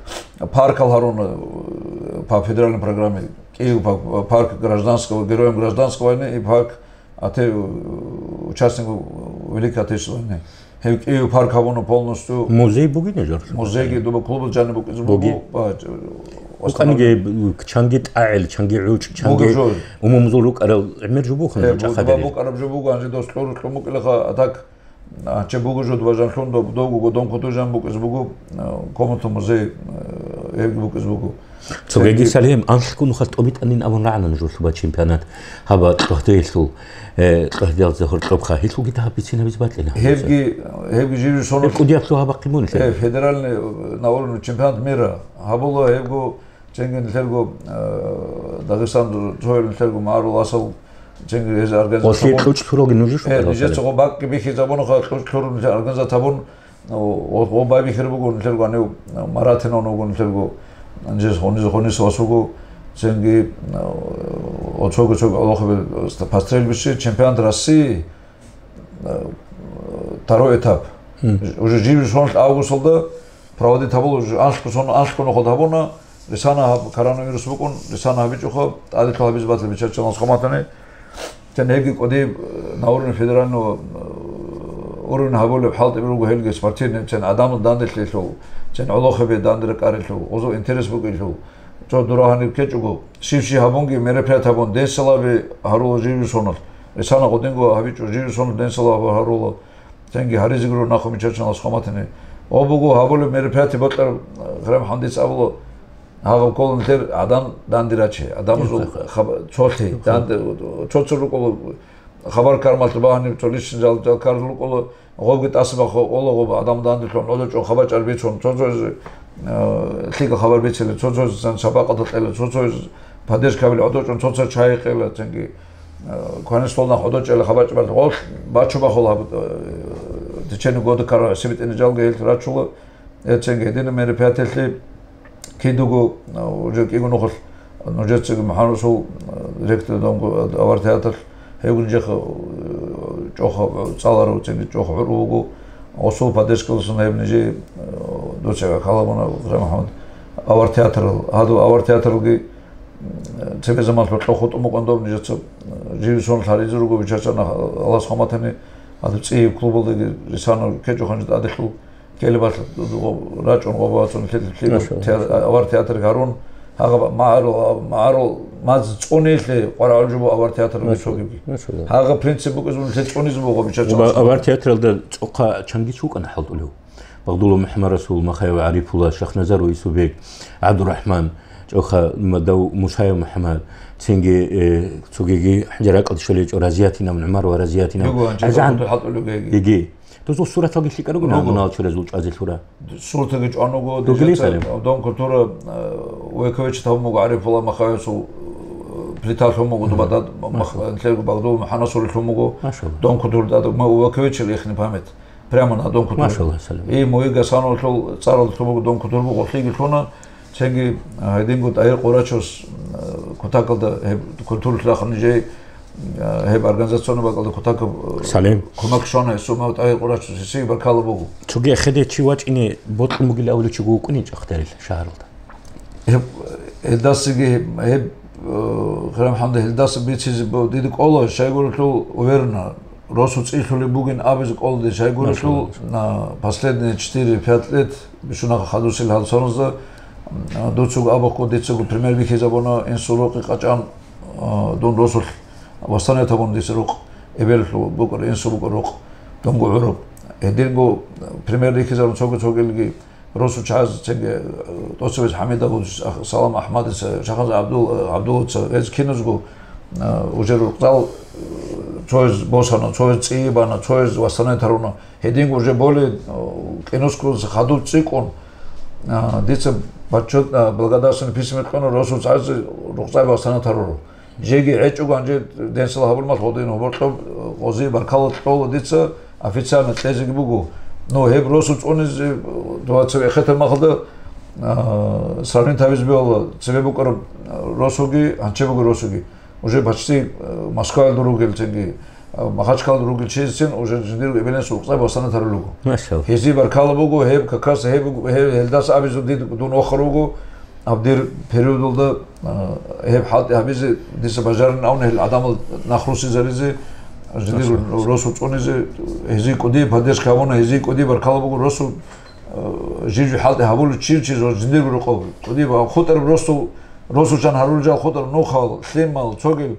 паркал гьарун, э, по федеральной программе, кӀияб па-, парк гражданского, героям гражданской войны и парк А те, э, участник Великой Отечественной войны. Гьев кӀияб парк гьабуна полностью. Музей бугин жо? Музейги дуба клубал жаниб букӀизе буго. Буги. А, э, уканиги, основной чанги тӀагӀел, чанги гӀучӀ, чанги бугеб жо. Умумузул рукӀарал гӀемер жо бухъун. Э, жо бу-, дуба чӀахадерил. БукӀараб жо буго, гьанже дос кьурулъун букӀилаха, а так, а, че буго жо дуба жанлъун доб-, довго дом кутур жан букӀизе буго, э, комната музей, э, гьебги букӀизе буго. Цогеги цинги Салим, анлъго нухалъ тӀобитӀанин абун рагӀана нужер лъуба чемпионат. Гьаба ЦӀухӀдиялъул, э, ЦӀухӀдиялъ Загьур тӀобха. Гьелъулги дагьаб бицин гьабизе батӀина. Гьебги, гьебги жиги сонор. Гьеб кӀудияб лъугьа бахъи мун лъе? Э, федеральный, э, на уровне чемпионат мира. Гьабула гьебго, цинги нилъерго, э, Дагъистан цоял нилъерго магӀарул асал, цинги гьез организация. Гъорлъи кьучӀ лъуралги нуж. Э, нижеца гъо бакӀги бихьизабуна, ха, кьучӀ лъурун нилъер организация гьабун, О, о, о, байбихьараб буго нилъерго гьанив, Маратинан вуго нилъерго, жез гьуниз, гьуниз вас вуго, цинги, э, о, цоги-цоги гӀолохъаби, э, по стрельбище чемпионат России, э, второй этап. Мгм. Уже жиб сонлъ августалда проводить гьабула, уже анлъго сон, анлъго нухалда гьабуна, Рисана гьаб-, коронавирус букӀун, рисана гьабичӀоха, тӀадилъун гьабизе батила бичачалас хъаматани. Тен гьебги кӀудияб, э, на уровне федерального, э, уровня гьабулеб хӀалтӀи руго гьелги спортивный, цен гӀадамал данделъилъул, цен гӀолохъаби дандера кӀарилъул, гъозул интерес букӀилъул. Цо дура гьаниб ккечӀого, щив-щив гьабунги мероприятие гьабун, ден салаби гьарула жиги соналъ. Рисана гъодинго гьабичӀо жиги соналъ ден салаби гьарула. Цинги гьаризеги руго нахъа мичачан алсхъаматани. О буго гьабулеб мероприятие бокьараб, э, Гъай МухӀаммадица абула, гьагъаб ккола нилъер гӀадан дандирачи, гӀадамазул. Дирхъа. Хаба-, цолъи, Дирхъа. Данде-, цо-цо рукӀула хабар кармалъ багьаниб, цо личный жал-, жалкарал рукӀула, гъобги тӀаса бахъ ола гъоб гӀадам дандилъун гӀодочӀо хабар чӀар бицун, цо-цояз, э, лъикӀа хабар бицила, цо-цояз цан сабакъатал кьела, цо-цояз поддержка гьабил гӀодочӀун, цо-цо чай кьела, цинги. Э, кванин стол нах гӀодочӀела хабачӀ бал гъолъ бачу бахула гьаб, э, течение года ккарал гӀиси битӀине жалги гьелъ рачула, эцинги гьедина мероприятиялъе кидуго, э, уже кӀиго нухалъ нужецаги МухӀаммад Расул, э, директор донго авар театр, гьев нижеха, э, чӀоха цӀаларав, цинги чӀоха гӀурав вуго, гъосул поддержкаласан гьеб нижее, э, дуца каламуна Гъай МухӀаммад авар театрал, гьадув авар театралги Цебе заман лъо-, лъо хутӀун букӀун доб нижеца, э, живи сон лъаризе руго, бичачана Аллагьас хъаматани, гьадаб цӀияб клубалдаги рисана кечӀо ханжи тӀаделъул ккелеб балъ рачӀун гъоба вацун лъе-, лъе-, Машалла. Те-, авар театр гьарун, гьагъа магӀарул, магӀарул маз цӀунейлъе къварагӀул жубу авар театр Машалла. Цогибги. Машалла. Гьагъа принцип букӀизабун лъе цӀунизе буго, бичачана. Авар театралда цӀухъа чангич вукӀана хӀалтӀулев? Багъдулла МухӀаммад Расул, Махаев ГӀарифулла, Шахназаров Исубек, ГӀабдурахӀман, чӀоха Мадав Мусаев МухӀаммад, цинги, э, цогиги ХӀажаракьалда щвелечӀо Разиятинав ГӀумар ва Разиятинав. Його, анча ГӀазан. Хуту хӀалтӀулев геги. Йиги. Дозул сураталги лъикӀа ругин Руго. Гьамуналчуразул чӀазе лъура. Суратаги чӀван руго, Дугили дижеца, салим. Дом культура, э, Вековича тавмуго ГӀарифулла Махаевсул, э, плита лъумуго, Мгм. Дубадад, Мах-, Машалла. Нилъерго Багъдулла МухӀаммад Расул лъумуго, Машалла. Дом культура дад, мы у Вековича ихни память. Прямо на дом культуры. Машалла, салам. И муи Гасановлъул цӀаралда лъубуго дом культуры буго, гъолъиги лъуна, цинги, а, гьединго ТӀагьир Къурачевс, а, кутакалда гьеб культуралъ рахъун нижее, а, гьеб организационный бакӀалда кутакаб, а, Салам. Кумек щвана, гьесул мав ТӀагьир Къурачевс, гьесие баркалла буго. Цоги хеде чи вачӀине бокьун бугилан абулев чиго вукӀунин чӀахдарил шагьаралда? Гьеб, гьелдасаги, гьеб, э, Хирам ХӀамда, гьелдаса бицизе бо-, дида кӀола, щайгурелъул уверенно, росу цӀилъулеб бугин абизе кӀола дида, щайгурелъул, Машалла. На последние четыре-пять лет, бищунаха хадусел гьал соназда, м, дуцаго абухъго, дицаго пример бихьизабуна, инсул рукъи къачӀан, э, дун росулъ восстановить гьабун дица рукъ, эбелалъул букӀар, инсул букӀар рукъ, дунго гӀураб. Гьединго пример бихьизабун цого-цогелги, Росу чаз цинги, э, ТӀоцебез ХӀамидович, Салам АхӀмадица, Шахаз ГӀабдул-, ГӀабдуллаца, гьез киназго, э, уже рукъзал, э, Цояз босана, цояз цӀийи бана, цояз восстановить гьаруна. Гьединго уже более, э, кьинусго хадуб цӀикӀкӀун, а, дица почёт, а, благодарственное письмо кьуна, росу цӀазе рукъзаби восстановить гьаруро. Жеги гьечӀого гьанже денсила гьабулмал гьодин гьоборкьоб, э, гъози баркалла кьола дица, официально кьезеги буго. Ну, гьеб росу цӀунизе, э, дугьа цеве эхетаб махалда, а, сравнить гьабизе бегьула, цебе букӀараб, э, росуги, гьанчеб буго росуги. Уже почти, э, Москваялда ругел цинги, э, Махачкалалда ругел чиясцин уже жиндирго эбелинсул рукъзаби восстановить гьарулел руго. Машалла. Гьезие баркалла буго, гьеб как раз гьеб, гьеб, гьелдаса абизе дид дун вохар вуго, аб дир периодалда, э, гьеб хӀалтӀи гьабизе дица бажарин абуна гьел гӀадамал нахрусизаризе, жиндир Машалла. Росу цӀунизе, гьезие кӀудияб поддержка гьабуна, гьезие кӀудияб баркалла буго, росу, э, жив-жив хӀалтӀи гьабулев чиясул жиндирго рукъов. КӀудияб хутӀараб росу Росу чан гьарулел жал хутӀараб нухал, лъимал, цогел,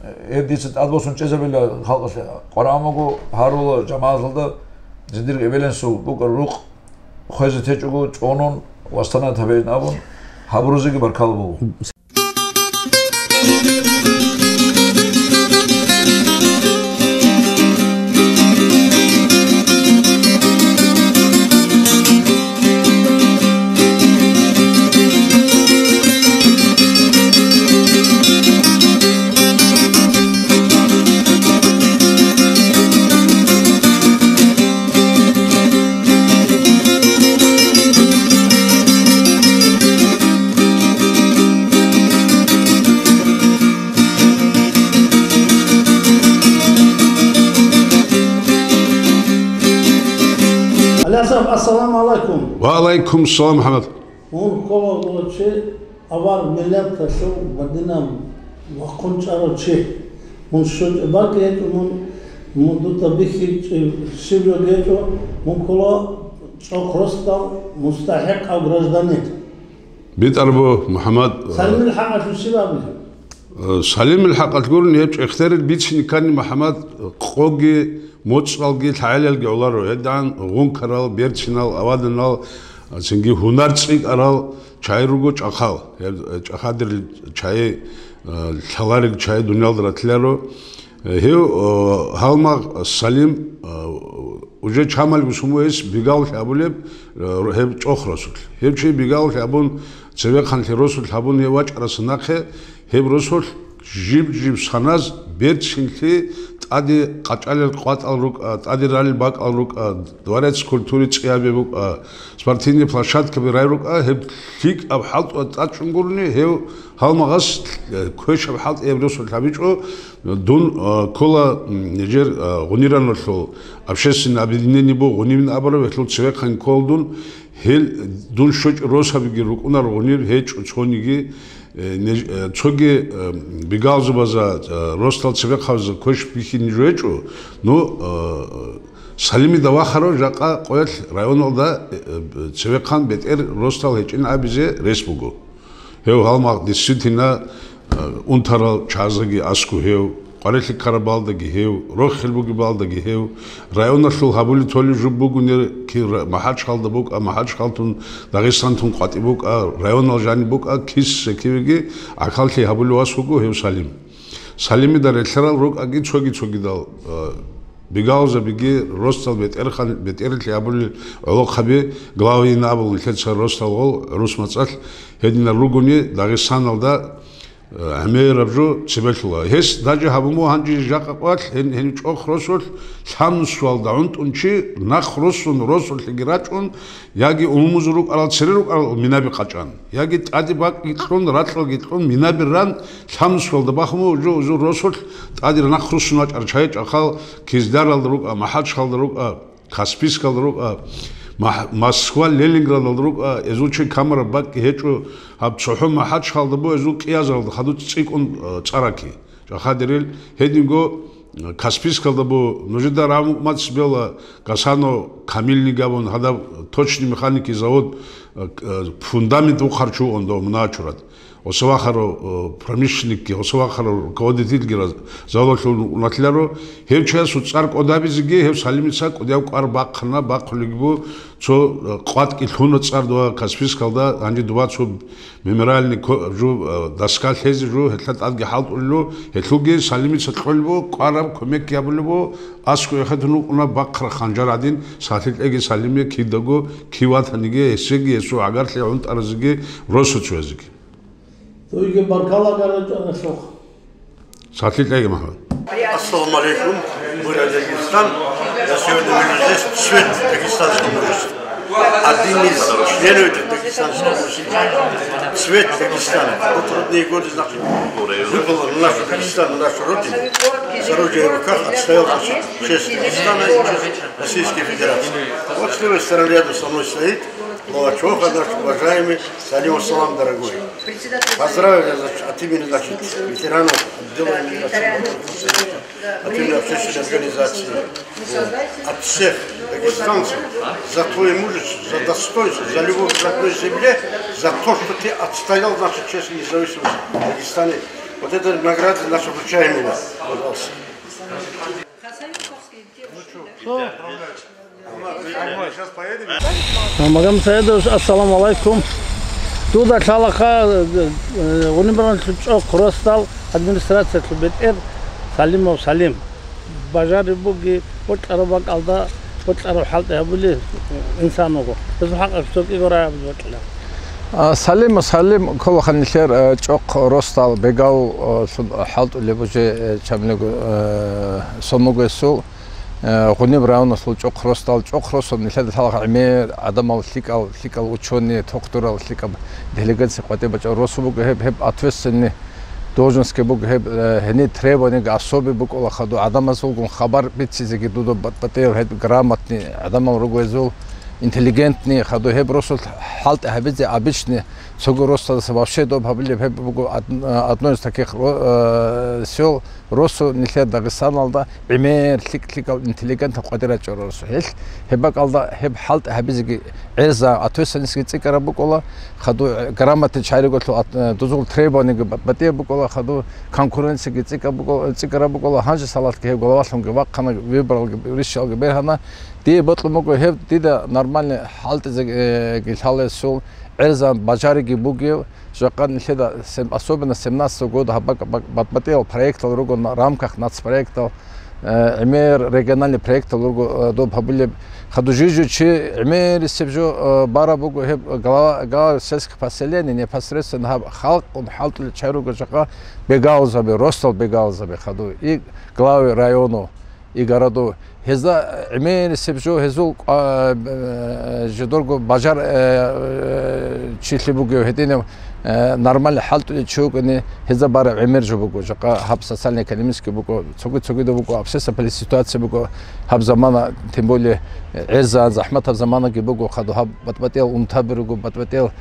э, гьеб дица тӀадбосун чӀезабила халкъалъе. Къварагьамаго гьарула жамагӀаталда жиндирго эбелинсул букӀараб рукъ хвезе течӀого цӀунун, восстановить гьабейин абун, гьабурузеги баркалла буго. Алиясов, ассаламу алайкум. Ва алайкум салам, МухӀаммад. Мун ккола чи авар миллаталъул ва динан вахъун чӀарав чи. Мун щочӀеб бакӀ гьечӀо, мун, мун дуда бихьичӀеб щиб гьечӀо, мун ккола чӀохъ росдал мустахӀикъав гражданин. БитӀараб буго, МухӀаммад. Салимил хӀакъалъулъ щиб абилеб? Э, Салимил хӀакъалъ гурони, гьеб чӀехтери бицине ккани, МухӀаммад, къоги, моцӀалги, лъагӀелалги гӀоларо. ГьедигӀан гъункарал, берцинал, аваданал, цинги гьунар цӀикӀкӀарал чагӀи руго чӀахъал. Гьеб, э, чӀахъадирил чагӀи, э, лъаларел чагӀи дуниялда ратиларо. Э, гьев, э, гьалмагъ Салим, э, уже чамалго сумугьес бигаллъи абулеб, э, гьеб чӀохъ росулъ. Гьев чи бигаллъи абун, цевехъанлъи росулъ абун гьев вачӀараса нахъе, гьеб росулъ жиб-жиб саназ берцинлъи тӀаде къачӀалел къватӀал рукӀа, тӀаде ралел бакӀал рукӀа, дворец культуры цӀиябе букӀа, спортивный площадкаби рай рукӀа, гьеб лъикӀаб хӀалтӀуе тӀачӀун гурони, гьев гьалмагъас, э, квешаб хӀалтӀи гьеб росулъ гьабичӀо, Дун, а, ккола, м, нижер, а, гъуниранлъул общественное объединение буго, гъунивин абураб, гьелъул цевехъан ккола дун, гьел дун щочӀ росабиги рукӀунаро гъунир, гьечӀо цониги, э, ниж-, э, цоги, э, бигалзубаза, э, росдал цебехъабаза квеш бихьине жо гьечӀо, ну, э, Салимида вахарав жакъа къоялъ районалда, э, э, цевехъан бетӀер росдал гьечӀин абизе рес буго. Гьев гьалмагъ действительно, э, унтарал чагӀаздаги аскӀу гьев, къварилъи ккараб балдаги гьев, рохел бугеб балдаги гьев, районалъул гьабулеб толеб жуб бугунел ки ра-, МахӀачхъалда букӀа, МахӀачхъалтун, Дагъистантун къватӀиб букӀа, районал жаниб букӀа, киса-кивеги гӀахьаллъи гьабулев вас вуго гьев Салим. Салимида релълъарал рукӀаги цоги-цогидал, э, Бигалзабиги росдал бетӀерхан-, бетӀерлъи абулел гӀолохъаби, главы абулел нилъеца росдал гъол, рус мацӀалъ гьединал ругони Дагъистаналда, э, гӀемераб жо цебелъула. Гьес даже гьабун буго гьанже жакъа къоялъ, гьен-, гьенив чӀохъ росулъ, лъабнусуялда гӀунтӀун чи, нах руссун, росулъеги рачӀун, яги умумузул рукӀарал, цере рукӀарал минаби къачӀан, яги тӀаде бакӀги кьун, ракьалги кьун, минаби ран, лъабнусуялда бахун буго жо-, жо росулъ, тӀаде нах руссун вачӀарал чагӀи чӀахъал Кизляралда рукӀа, МахӀачхъалда рукӀа, Каспийскалда рукӀа, Мах-, Москва, Ленинградалда рукӀа, эзул чи камара бакӀги гьечӀо, гьаб цохӀо МахӀачхъалда буго эзул кӀиазаралда хадуб цӀикӀкӀун, э, цӀараки. ЧӀахадирил гьединго, э, Каспийскалда буго, нужеда рагӀун мацӀ бела Гасанов Камилни габун, гьадаб точный механики завод, Э, фундамент вухъарчу онда муначурат. Осавахаро, э, промышленникги, осавахаро руководительги раз-, заводлъун унатларо. Гьев чиясул цӀар кӀодабизеги, гьев Салимица кӀудияв кӀвар бахъана, бахъулеб буго, цо, э, къватӀги лъуна цӀар дова Каспийскалда, гьанже дова цо мемориальный ко-, жу, э, доска лъезе жу, гьелъа тӀадги хӀалтӀулел, гьелъулги Салимица кьолеб буго, кӀвараб кумекги гьабулеб буго, аскӀов эхетун вукӀуна бахъараб ханжар гӀадин, сахлъи кьеги Салимие кидаго, кив ватаниги, гьесеги, гьесул гӀагарлъи гӀунтӀаразеги, росуцоязеги. Дуйги баркала гьарачӀана лъухъ. Сахлъи кьеги, МахӀмуд. Ассаламу алейкум. Буря Дагестан. Я сегодня вижу здесь цвет дагестанского мужества. Один из членов этого дагестанского мужества. Цвет Дагестана. В трудные годы, значит, выпало на нашу Дагестан, на нашу родину. С оружием в руках отстоял, значит, честь Дагестана и честь Российской Федерации. Вот с левой стороны рядом со мной стоит глава ЧОХа, наш уважаемый Салим, салам, дорогой. Поздравляю, значит, от имени, значит, ветеранов отдела имени Расула, от имени общественной организации. Вот. От всех дагестанцев за твое мужество, за достоинство, за любовь к родной земле, за то, что ты отстоял, значит, честь и независимость Дагестана. Вот эта награда наша вручаемая. Пожалуйста. Магомед Саидович, ассаламу алайкум. Дуда лъалаха, э, Гъунибралъул чӀохъ росдал администрациялъул бетӀер Салимов Салим. Бажариб буги, бокьараб бакӀалда бокьараб хӀалтӀи гьабули инсан вуго. Гьезул хӀакъалъулъ цо кӀиго рагӀи абизе бокьила. А, Салим, Салим, кколаха нилъер, э, чӀохъ росдал Бегав, э, лъун хӀалтӀулеб уже, э, чамлего, э, сон вуго гьесул, э, Гъуниб районалъул чӀохъ росдал, чӀохъ росун нилъеда лъалаха гӀемер гӀадамал, лъикӀал, лъикӀал учёный, тухтурал, лъикӀаб делегация къватӀиб бачӀарал росу буго гьеб, гьеб ответственный должностьги буго гьеб, э, гьенир требованиеги особый букӀула хадур, гӀадамазулгун хабар бицизеги дуда батӀ-батӀиял гьеб грамотный гӀадамал руго гьезул, интеллигентный, хадур гьеб росулъ хӀалтӀи гьабизе обычный, цого росдаса вообще доб гьабулеб гьеб буго од-, одно из таких ро-, э, сел, росу нилъер Дагъистаналда гӀемер лъикӀ-лъикӀал интеллигентал къватӀира чӀороросу. Гьелъ гьеб бакӀалда гьеб хӀалтӀи гьабизеги гӀеза, ответственностьги цӀикӀкӀараб букӀула, хадур грамотный чагӀи ругелъул ат-, э, дозул требованиеги ба-, батӀияб букӀула, хадур конкуренциеги цӀикӀкӀаб букӀу-, цӀикӀкӀараб букӀула, гьанже салалъги гьеб главалъунги вахъана, выборалги, решениеги бергьана. Дие бокьун буго гьеб дида нормальный хӀалтӀизеги, э, ги лъалесул гӀеза бажариги бугев, жакъа нилъеда сем-, особенно семнадцатого года гьаб бакӀ-, бакӀ-, батӀ-батӀиял проектал руго на-, рамках нацпроектал, э, гӀемер региональный проектал руго, э, доб гьабулеб. Хадур жо-жо чи гӀемерисеб жо, э, бараб буго гьеб глава, глава сельских поселений, непосредственно гьаб халкъ хӀалтӀулел чагӀи руго жакъа бегаузаби, росдал бегаузаби хадур, и главы районов, и городов. Гьезда гӀемерисеб жо, гьезул кӀва-, э, жидерго бажар, э, э, чилъи бугев гьединав, э, нормально хӀалтӀулев чи вукӀани, гьезда бараб гӀемер жо буго. Жакъа гьаб социально-экономический буго, цоги-цогидаб буго, общественно-политический ситуация буго гьаб замана, тем более, э, гӀеза, захӀматаб заманаги буго, хадур гьаб батӀ-батӀиял унтаби руго, батӀ-батӀиял,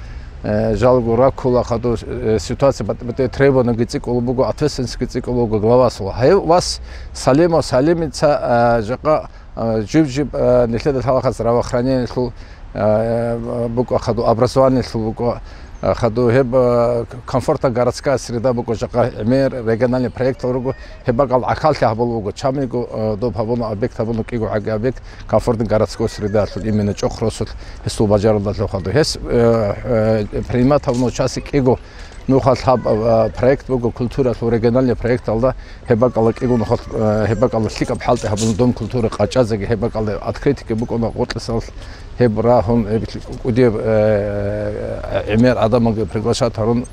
э, жалго раккула, хадур, э, ситуация батӀ-батӀиял требованиеги цӀикӀкӀулеб буго, ответственностьги цӀикӀкӀулеб буго главасул. Гьев вас Салимов Салимица, э, жакъа, а, жиб-жиб, а, нилъеда лъалаха здравоохранениялъул, а, букӀа хадур, образованиялъул букӀа, а, хадур гьеб, а, комфортная городская среда букӀа жакъа гӀемер региональный проектал руго, гьеб бакӀал гӀахьаллъи гьабулеб буго, чамиго, а, доб гьабуна объект, гьабуна кӀиго гӀаги объект комфортной городской средаялъул, именно чӀохъ росулъ гьесул бажаралдалъун хадур. Гьес, э, э, принимать гьабуна участие кӀиго нухалъ гьаб, а, проект буго культуралъул региональный проекталда, гьеб бакӀалда кӀиго нухалъ, а, гьеб бакӀалда лъикӀаб хӀалтӀи гьабуна Дом культуры къачӀазеги, гьеб бакӀалда открытиеги букӀуна гъоркьисалъ, гьеб рагьун, гьеб кӀудияб, э, гӀемер гӀадамалги приглашать гьарун,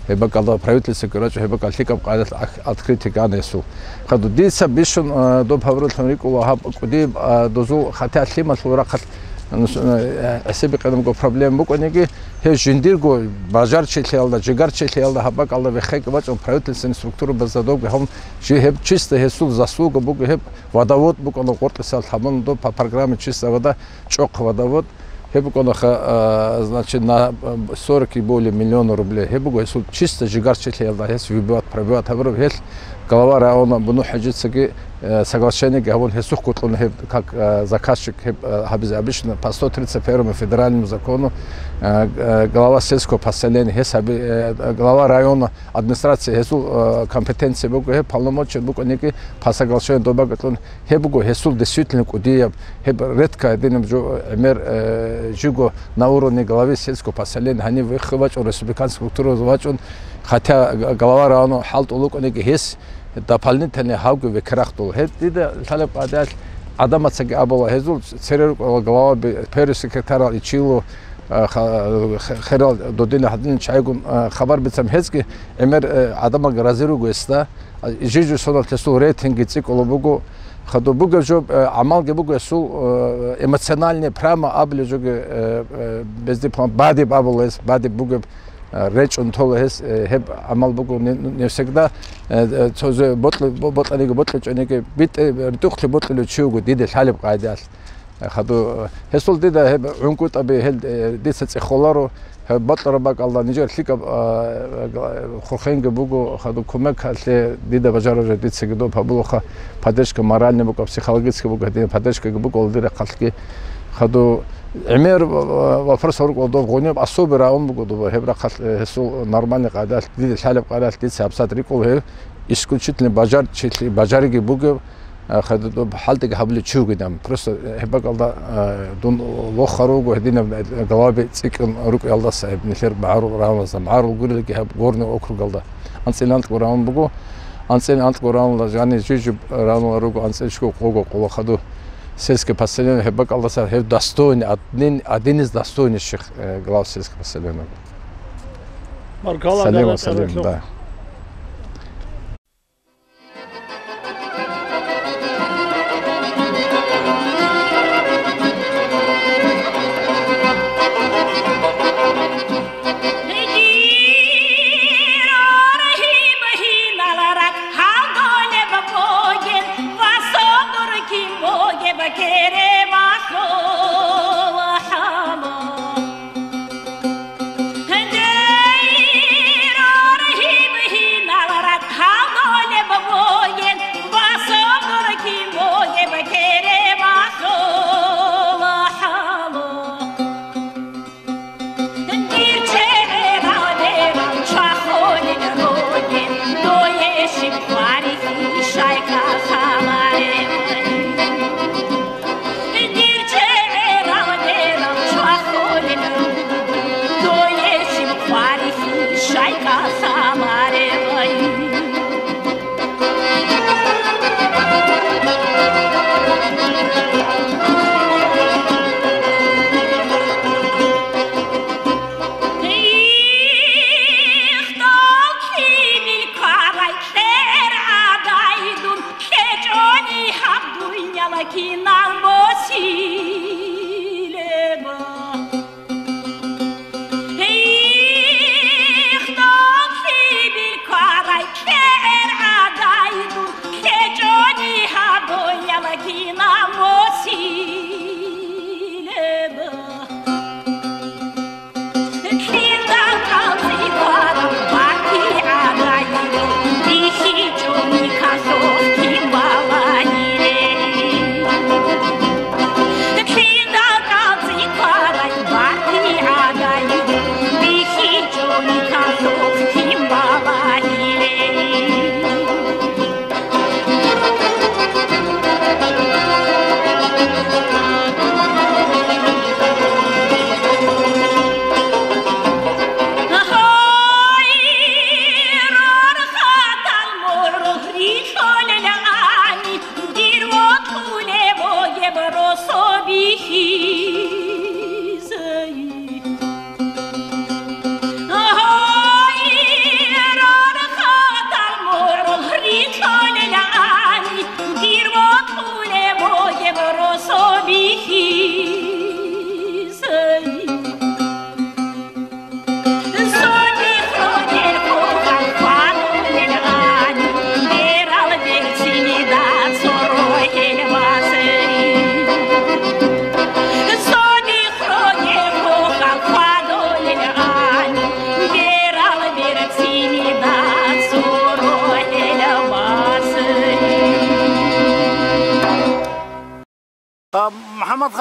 гьеб бакӀалда правительствоги рачӀун, гьеб бакӀалда лъикӀаб къайдалъ ах-, открытие гьана гьесул. Хадур дица бищун, а, доб гьабуралъун рикӀкӀула гьаб кӀудияб, а, дозул, хотя лъималъул рахъалъ, нус-, а, гӀисибикъинабго проблема букӀаниги, гьев жиндирго бажарчилъиялда, жигарчилъиялда гьаб бакӀалда веххеги бачӀун правительственный структурабазда добги гьабун, жи-, гьеб чисто гьесул заслуга буго, гьеб водовод букӀана гъоркьисалъ гьабун доб по программе «Чистая вода», чӀохъ водовод, гьеб букӀанаха, а, значит, на, а, сорок и более миллиона рублей. Гьеб буго гьесул чисто жигарчилъиялда гьес выбивать, пробивать гьабураб гьелъ глава района Буну ХӀажицаги, э, соглашениеги гьабун, гьесухъ гьоркьун гьеб, как, э, заказчик гьеб, э, гьабизе абичӀна по сто тридцать первому федеральному закону, э, э, глава сельского поселения, гьес гьаби-, э, глава района администрации, гьесул, э, компетенция буго, гьеб полномочия букӀаниги по соглашению добавить гьоркьун. Гьеб буго гьесул действительно кӀудияб, гьеб редко гьединаб жо, гӀемер, э, жиго на уровне главы сельского поселения, гьанив вехи вачӀун, республиканский структураялда вачӀун, хотя г-, глава района хӀалтӀул вукӀаниги гьес дополнительный гьавги векрахъдул. Гьеб дида лъалеб къагӀидаялъ гӀадамацаги абула, гьезул цере рукӀарал глава, бе-, первый секретарал ичӀило, а, ха-, х-, херал додина гьадин чайгун, а, хабар бицам гьезги гӀемер, э, гӀадамалги рази руго гьесда. А, жижи сонал гьесул рейтинги цӀикӀкӀула буго. Хадуб бугеб жо, э, гӀамалги буго гьесул, э, эмоциональный, прямо абулеб жоги, э, э, без диплом, бадиб абула гьес, бадиб бугеб, э, речӀчӀун тола гьес, э, гьеб гӀамал буго не, не всегда, э, э, цо зе бокьи-, бо-, бокьаниги бокьичӀониги, битӀе-, ритӀухълъи бокьулев чи вуго дида лъалеб къагӀидаялъ. Э, хадуб, э, гьесул дида гьеб гӀунгутӀаби гьел, э, дица цӀехоларо, гьеб бокьараб бакӀалда нижер лъикӀаб, а, а, хурхенги буго, хадуб кумекалъе дида бажарареб дицаги доб гьабулаха, поддержка моральный буго, психологический буго, гьедин поддержкаги буго дир рахъалъги. Хадуб гӀемер, а, вопрос гьоркьов доб гъуниб особый район буго доб, гьеб рахъалъ, э, гьесул нормальный къагӀидаялъ, дида лъалеб къагӀидаялъ дица гьабсагӀат рикӀкӀула гьеб исключительно бажарчилъи-, бажариги бугеб, а, хадуб хӀалтӀиги гьабулев чи вугин абун. Просто, э, гьеб бакӀалда, а, дун вохар вуго гьединаб, э, главаби цӀикӀкӀун рукӀиналдаса, гьеб нилъер магӀарул районалда, магӀарул гурелги гьеб Горный округалда. АнцӀила анкьго район буго, анцӀила анкьго районалда, жани жижиб районал руго, анцӀила щуго къого къула хадуб. Сельский поселение гьеб бакӀалдаса гьеб достойный, один, один из достойнейших, э, глав сельского поселения. Баркала, Салим, Салим, да.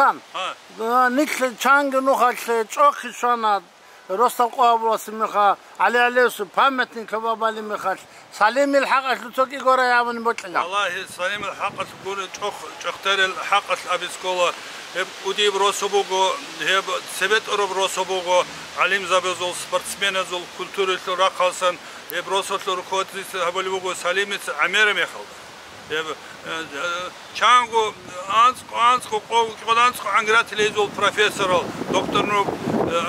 Гьа. Нилъ чанги нухалъ чӀохъи щвана, росдал къо гьабуласи меха, ГӀали ГӀалиевсул памятник лъобабали мехалъ, Салимил хӀакъалъ цо кӀигорай абуни бокьила. Валлагьи, Салимил хӀакъалъ гури чӀох-, чӀехдарел хӀакъалъ абицӀ ккола. Гьеб кӀудияб росу буго, гьеб цебетӀураб росу буго, гӀалимзабазул, спортсменазул, культуралъул рахъалсан гьеб росулъ руководительство гьабулеб буго Салимица гӀемераб мехалда. Гьеб, э, э, чанго анцӀ-, анцӀго къо-, кӀикъоялда анцӀго гӀангиратил гьезул профессорал, доктор Нур, э,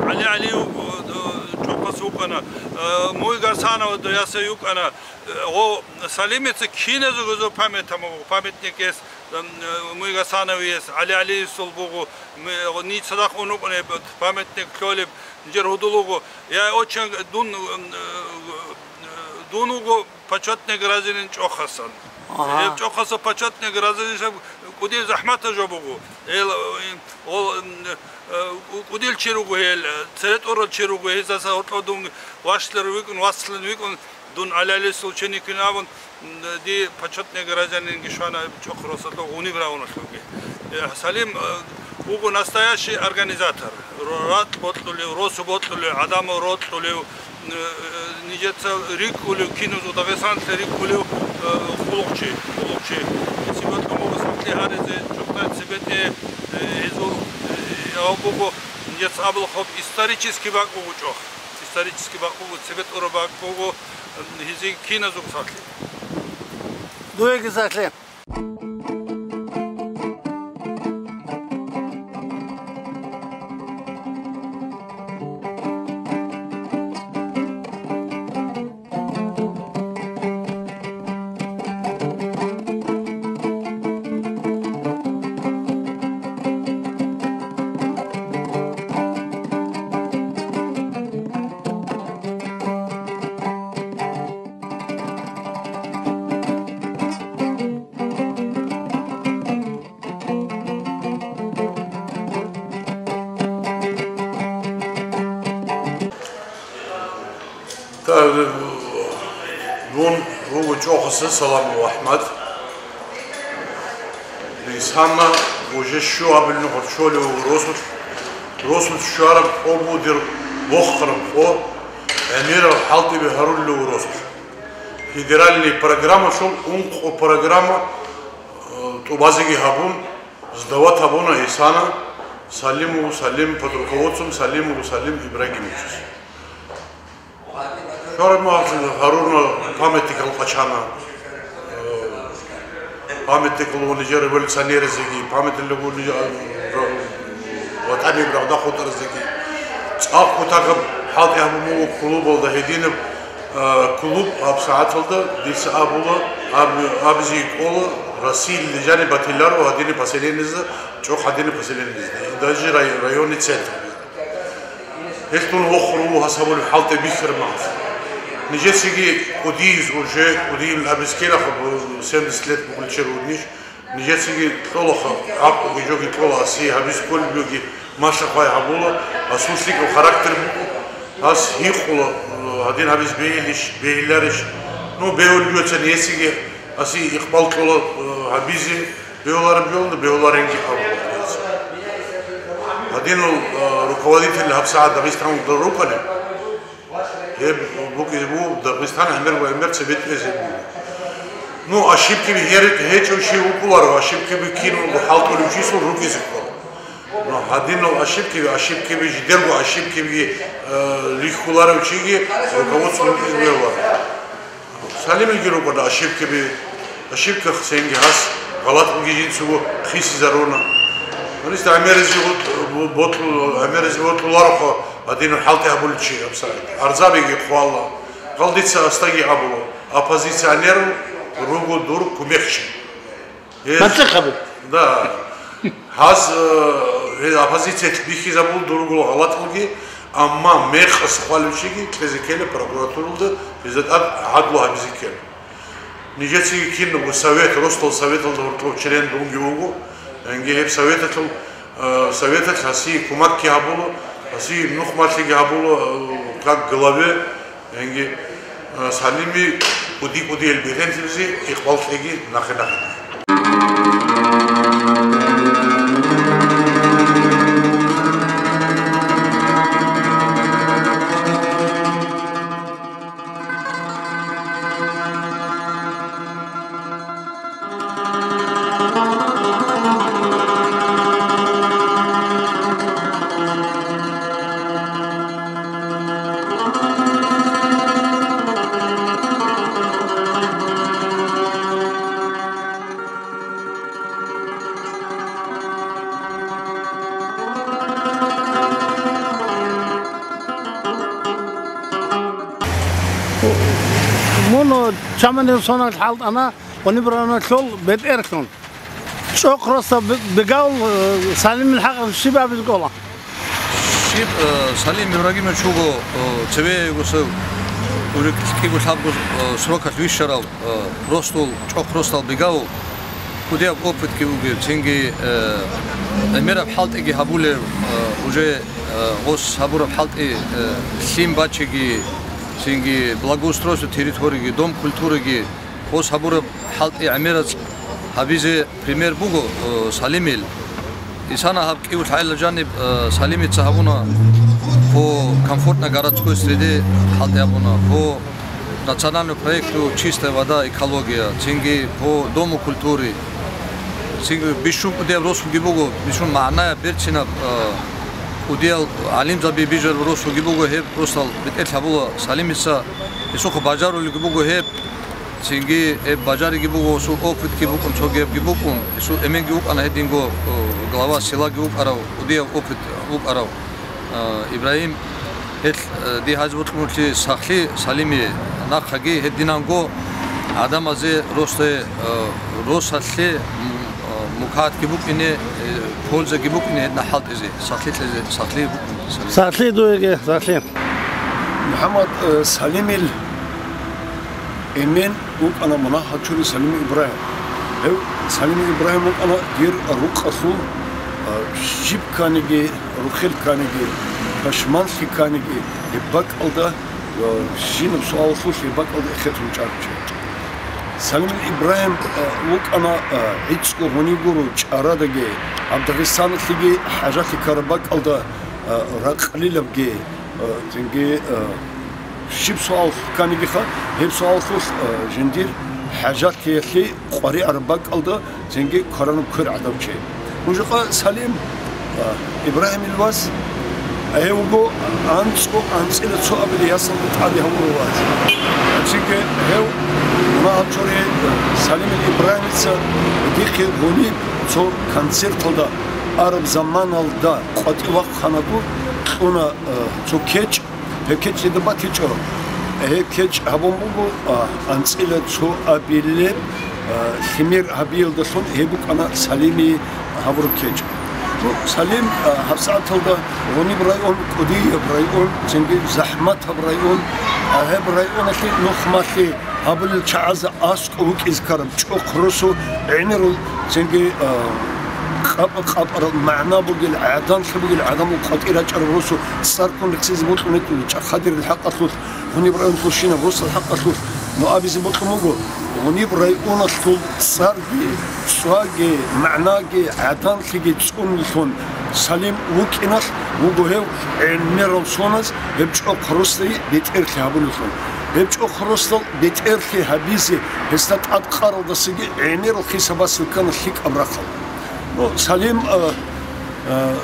ГӀали ГӀалиев, э, чӀохъас вукӀана, э, Муй Гасанова даяса вукӀана, э, гъо Салимица киназего гьезул память гьабун буго, памятник гьес, э, Муй Гасановиес, ГӀали ГӀалиевсул буго, м-, гъо ни цадахъ унукъунеб памятник лъолеб, нижер гьудулуго. Я очень дун, э, дун вуго почётный гражданин чӀохъасан. Ага. Гьеб чӀохъаса почётный гражданин жаб кӀудияб захӀматаб жо буго. Гьел, э, ол, м, э, кӀудиял чи руго гьел, э, цере тӀурал чи руго, гьезаса гьоркьов дун вашлъун вукӀун, васлъун вукӀун, дун ГӀали ГӀалиевсул ученикин абун, м, ди почётный гражданинги щвана чӀохъ росулъ гъуниб рагьуналъулги. Э, Салим, э, вуго настоящий организатор. Ро-, ракь бокьулев, росу бокьулев, гӀадамал рокьулев, э, э, нижеца рикӀкӀулев, киназул Дагъистаналъе рикӀкӀулев, э, хъулухъчи, хъулухъчи. Цебе кьун буго сахлъи гьаризе, чӀухӀдай цебетӀе, э, гьезул, э, гьав буго, нижеца абулахъуб, исторический бакӀ буго чӀухӀ. Исторический бакӀ буго, цебетӀураб бакӀ буго, э, гьезие киназул сахлъи. Дуеги сахлъи. Та, дун вуго чӀохъаса Саламов АхӀмад. Исана уже щуабилни къо чолев вуго росулъ. Росулъ щвараб къо буго дир бохараб къо, гӀемерал хӀалтӀиби гьарулев вуго росулъ. Федеральный программалъул ункъо программа, э, тӀубазеги гьабун, сдавать гьабуна Исана Салимов Салим под руководством Салимов Салим Ибрагимовича. Щвараб мехалъ гьаруна памятникал къачана, э, памятникал гьунижер революционерзеги, памятникал гьунижер, э, ВатӀанияб рагъда хутӀарзеги. ЦӀакъ кутакаб хӀалтӀи гьабун буго клубалда гьединаб, э, клуб гьаб сагӀаталда дица абула, аб-, абизе кӀола, Россиялда жаниб батиларо гьадинаб поселениезда, чӀухӀ гьадинаб поселениезда, даже рай-, районный центр. Гьелъ дун вохун вуго гьас гьабулеб хӀалтӀи бихьараб мехалъ. Нижецаги кӀудияз уже, кӀудиял абизе ккелаха, семьдесят лет бугел чер вугони. Нижецаги кьолаха, гӀакълуги жоги кьола, аси гьабизе кколеб жоги малъа-хъвай гьабула, асул лъикӀаб характер буго. Гьас гьикъула, э, гьадин гьабизе бегьилищ, бегьиларищ. Ну, бегьулеб бугоцин гьесиги, аси икъбал кьола, э, гьабизе. Бегьулареб жолда бегьуларинги абула. Гьадинал, а, руководитель гьабсагӀат Дагъистаналда рукӀана, гьеб букӀине буго Дагъистан гӀемер ва гӀемер цебетӀезе буго. Ну, ошибкаби гьер-, гьечӀев чи вукӀуларо, ошибкаби киналго хӀалтӀулев чиясул рукӀизе ккола. Ну, гьадинал ошибкаби, ошибкаби, жидерго ошибкаби, а, рихьуларев чиги руководство рукӀине бегьуларо. Салимилги рукӀана ошибкаби, ошибкахъ цинги гьас гъалатӀулги жинцаго хисизаруна. Гьаниса гӀемеризе вокь-, бокьу-, гӀемеризе вокьулароха гьадинаб хӀалтӀи гьабулев чи гьабсагӀат. Арзабиги хъвала. Гьал дица гьасдаги абула, оппозиционер руго дур кумекчи. Гьез МацӀихъаби. Да. Гьаз, э, гьез оппозициялъ бихьизабул дургул гъалатӀулги, амма мекъас хъвалев чиги кьезе ккела прокуратуралда, гьезда тӀад гӀадлу гьабизе ккела. Нижецаги кинабго совет, росдал советалда гьоркьов член дунги вуго. Гьанги гьеб советалъул, э, советалъ гьасие кумакги гьабула, гьасие нухмалъиги гьабула, э, как главе. Гьанги, а, Салими кӀуди-кӀудиял бетӀергьабизе икъбал кьеги нахъе-нахъе. Ну, чаманил сонал хӀалтӀана, унибранал бетӀерлъун. ЧӀохъ росда бе-, бегав, э, Салимил хӀакъалъулъ щиб абизе кӀола? Щиб, э, Салим Ибрагимович вуго, э, цеве гусев, уже кӀиго-лъабго, э, срокалъ вищарав, э, росдул, чӀохъ росдал бегав, кӀудияб опытги бугев, цинги, э, гӀемераб хӀалтӀиги гьабулев, э, уже, э, гъос гьабураб хӀалтӀи, э, лъим бачиги, цинги благоустройство территориги, дом культуриги, гъос гьабураб хӀалтӀи гӀемераз гьабизе пример буго, э, Салимил. Исана гьаб кӀиулъ гӀайла жаниб, э, Салимица гьабуна по комфортной городской среде хӀалтӀи гьабуна, по национальному проекту «Чистая вода», экология, цинги по дому культуры. Цинги бищун кӀудияб росулги буго, бищун магӀнаяб берцинаб, э, кӀудиял гӀалимзаби бижараб росулги буго, гьеб росдал бетӀерлъи гьабула Салимица, гьесухъа бажарулелги буго гьеб. Цинги гьеб бажариги буго, гьесул опытги букӀун, цогиябги букӀун, гьесул эменги вукӀана гьединго, о, глава селаги вукӀарав, кӀудияб опыт вукӀарав, а, Ибрагьим. Гьел, э, дие гьаризе бокьулъи сахлъи Салимие, нахъаги гьединанго гӀадамазе росде, э, росалъе, м, э, мукатги букӀине, э, пользаги букӀине гьедина хӀалтӀизе, сахлъи кьезе, сахлъи букӀине Салим. Сахлъи дуеги, сахлъи. МухӀаммад, э, Салимил эмен вукӀана мунагьал чурин Салим Ибрагьим. Гьев Салим Ибрагьим вукӀана дир рукъалъул, а, щиб кканиги, рухел кканиги, пашманлъи кканиги, гьеб бакӀалда, а, щинаб суалалъулъ гьеб бакӀалда эхетун чӀарчи. Салим Ибрагьим, а, вукӀана, а, гӀицӀго гьуниб гуро чӀарадаги, гьаб Дагъистаналъеги хӀажалъи ккараб бакӀалда, а, ракълилабги, а, цинги, а, щиб суал кканигиха, гьеб суалалъулъ, а, жиндир хӀажалъиялъе къваригӀараб бакӀалда цинги кваранаб квер гӀадав чи. Мужикъа Салим, а, Ибрагьимил вас, гьев вуго анцӀго анцӀила цо абилеб ясалда тӀаде гьавурав вас. Цинги гьев мунагьал чурин Салимил Ибрагьимица дихъе гьуниб цо концерталда араб заманалда къватӀив вахъанаго кьуна, а, цо кечӀ. Гьеб кечӀ дида батичӀо. Гьеб кечӀ гьабун буго, а, анцӀила цо абилеб, а, лъимер гьабиялдалъун гьеб букӀана Салими гьабураб кечӀ. Ну, Салим, а, гьабсагӀаталда гьуниб район, кӀудияб район, цинги захӀматаб район, а, гьеб районалъе нухмалъи гьабулел чагӀазда аскӀов вукӀизе ккараб, чӀохъ росу гӀемерал цинги, а, къапӀа-къапӀарал магӀна бугел, гӀаданлъи бугел гӀадамал къватӀир рачӀарал росу цӀар ккун рехсезе бокьун гьечӀо, чӀахъадирил хӀакъалъулъ, гьуниб районалъул щинаб росдал хӀакъалъулъ. Ну, абизе бокьун буго, гьуниб районалъул цӀарги, цӀваги, магӀнаги, гӀаданлъиги цӀунлъун Салим вукӀиналъ вуго гьев гӀемерал соназ гьеб чӀохъ росдае бетӀерлъи гьабулевлъун. Гьеб чӀохъ росдал бетӀерлъи гьабизе гьесда тӀадкъаралдасаги гӀемерал хисабалъ ккана лъикӀаб рахъал. Ну, Салим, а, а,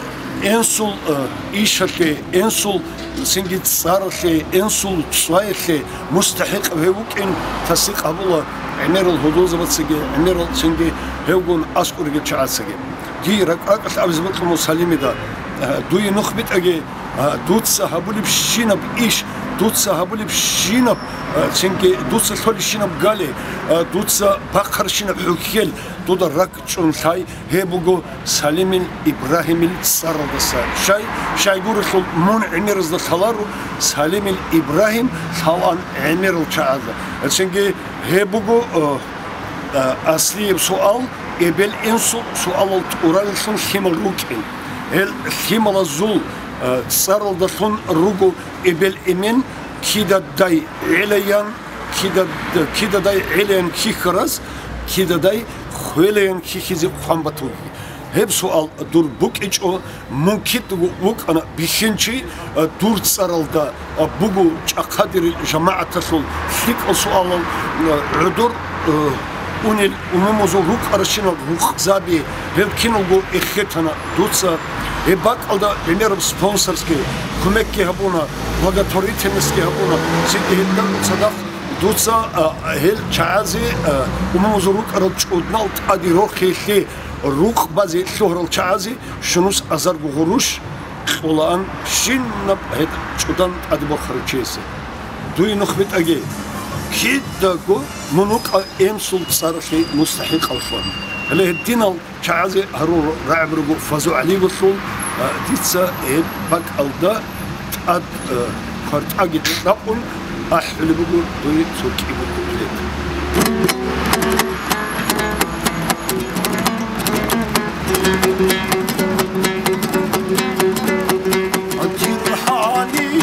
инсул, а, ишалъе, инсул цинги цӀаралъе, инсул цӀваялъе мустахӀикъ гьев вукӀин тасдикъ гьабула гӀемерал гьудулзабацаги, гӀемерал цинги гьевгун аскӀоригел чагӀацаги. Дие ракӀ-ракӀалъ абизе бокьун буго Салимида, а, дуе нух битӀаги, а, дуца гьабулебщинаб иш, дуца гьабулебщинаб, а, цинги дуца лъолебщинаб гали, а, дуца бахъарабщинаб хӀухьел дуда ракӀчӀун лъай, гьеб буго Салимил Ибрагьимил цӀаралдаса. Щай, щайгурелъул мун гӀемеразда лъаларо, Салимил Ибрагьим лъалаан гӀемерал чагӀазда. Цинги гьеб буго, а, а, аслияб суал, эбел-инсул суалал тӀуралеллъун лъимал рукӀин. Гьел лъималазул, а, цӀаралдалъун руго эбел-эмен кидадай гӀелаян, кида-, кидадай гӀелаян хьихьараз, кидадай хвелаян хьихьизе хъван батуги. Гьеб суал дур букӀичӀо, мун кидаго вукӀана бихьинчи, а, дур цӀаралда, а, буго чӀахъадирил жамагӀаталъул лъикӀал суалал, а, гӀодор, а, унел умумузул рукӀаращинал рукъзаби, гьел киналго эхетана дуца. Гьеб бакӀалда гӀемераб спонсорский кумекги гьабуна, благотворительностьги гьабуна, цинги гьелда цадахъ дуца, а, гьел чагӀазе, а, умумузул рукӀарал чӀуднал тӀаде рохелъе рукъ базе лъугьарал чагӀазе щунус азарго гъурущ кьолаан щинаб гьеб чӀудан тӀаде борхарав чиясе. Дуе нух битӀаги, Кидаго мун вукӀа эмсул цӀаралъе мустахӀикъав хвана. Гьале гьединал чагӀазе гьарурал рагӀаб руго Фазу ГӀалиевалъул, а, дица гьеб бакӀалда тӀад, а, квартӀаги кьакъун ахӀулеб буго дуе цо кӀиго куплет. Дир гьаниб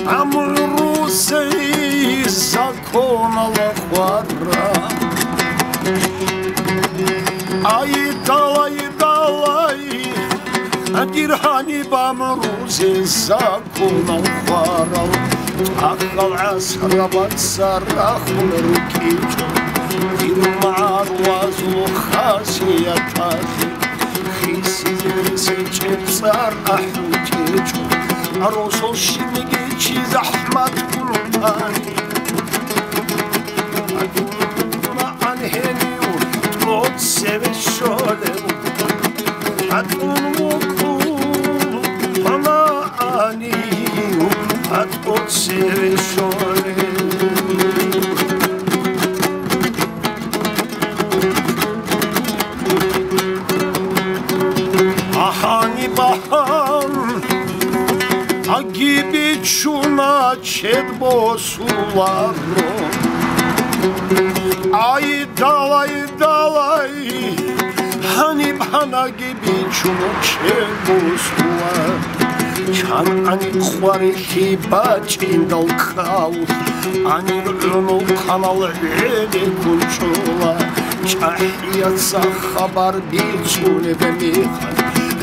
гӀумрузе законал хвара. Ай, далай, далай, дир гьаниб гӀумрузе законал хварал, тӀахьал гӀасрабаца рахун рукӀичӀо, дир магӀарулазул хасияталъе хисизеризе чӀеб цӀар ахӀутечӀо, росул щибниги чи захӀмат гьунтани. Гьанив тӀоцеве щолев, гьатӀун вукӀун гьанив тӀоцеве щолев. Гьаниб гьан аги бичуна чед босуларо. Ай, далай, далай, гьаниб гьанаги бичун чед босула. Чан гьаниб хварилъи бачӀиндал ккал, гьанир гӀунул хъанал гӀеде кунчӀула. ЧӀахӀияца хабар бицунеб мехалъ,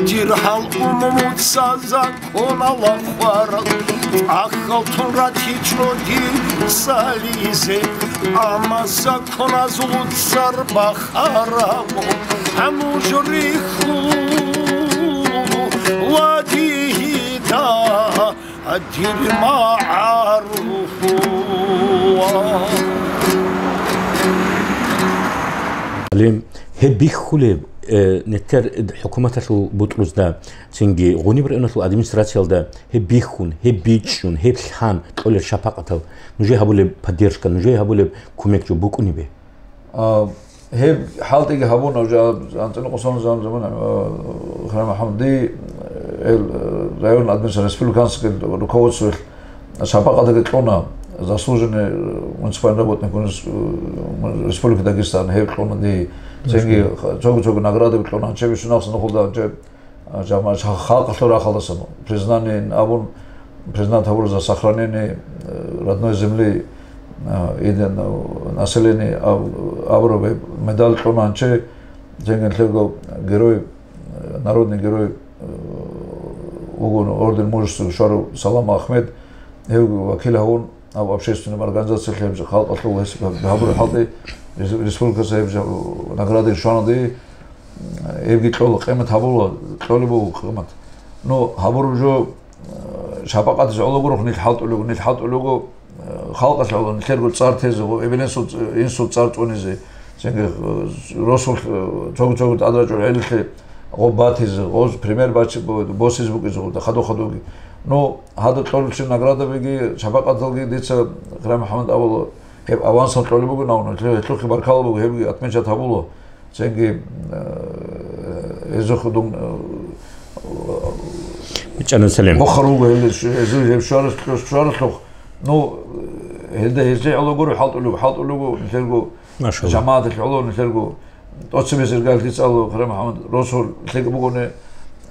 дир гьал умумуца законал хварал, тӀахьал тун ратичӀо дир цӀализе, амма законазул цӀар бахараб, гьануж рихьула дигьида дир магӀарулъула. Гьале гьеб бихьулеб, э, нетер хӀукуматалъул бутӀрузда, цинги гъуниб районалъул администрациялда гьеб бихьун, гьеб бичӀчӀун, гьеб лъан кьолел шапакъатал, нужее гьабулеб поддержка, нужее гьабулеб кумек жо букӀунебе? А, гьеб хӀалтӀиги гьабуна уже анцӀила къосон зам-, замана, а, Хирам МухӀаммад, ди, эл, э, район администрация, республиканский руководствоялъ шапакъатги кьуна, заслуженный, э, муниципальный работник муници-, э, Республики Дагестан, гьеб кьуна ди. Цинги цого-цого наградаби кьуна, гьанчеб ишунахъсан нухалда, гьанчеб, а, жамаат, ха-, халкъалъул рахъалдасан признание абун, признать гьабула за сохранение, э, родной земли, э, и, э, населения аб-, абураб гьеб медаль кьуна гьанчи, цинги нилъерго герой, э, народный герой, э, вугони орден Мужества щварав Салам Ахмед, гьев вакил гьавун, аб общественный организациялъе гьеб халкъалъул гьес гьабураб хӀалтӀи, рес-, республикаса гьеб жа-, награда щвана ди, гьебги кьола, къимат гьабула, кьолеб буго къимат. Ну, гьабураб жо, э, шапакъаталъе гӀоло гурохъ нилъ хӀалтӀулего, нилъ хӀалтӀулего, э, халкъалъе гӀоло, нилъерго цӀар тезе, гъо, эбел-инсул, инсул цӀар цӀунизе, цинги, э, росулъ, э, цого-цого тӀадрачӀул гӀелалъе гъо батизе, гъоз пример бачи-, бо-, босизе букӀизе гъо, хадув-хадувги. Ну, гьадаб кьолелъул наградабиги, шапакъаталги дица Хирам МухӀаммад абула, гьеб авансал кьолеб буго, нагьун, гьелъухъе баркала буго, гьебги отмечать гьабула. Цинги, э, гьезухъ дун, э, БичӀчӀана, Салим. Вохар вуго гьел, гьезул гьеб щваралъ-, щваралъухъ. Ну, гьелда гьезде гӀоло гуро хӀалтӀулев, хӀалтӀулего нилъерго, машалла, жамагӀаталъе гӀоло нилъерго. ТӀоцебесеб иргаялъ дица абула, Хирам МухӀаммад, росул лъикӀ бугони,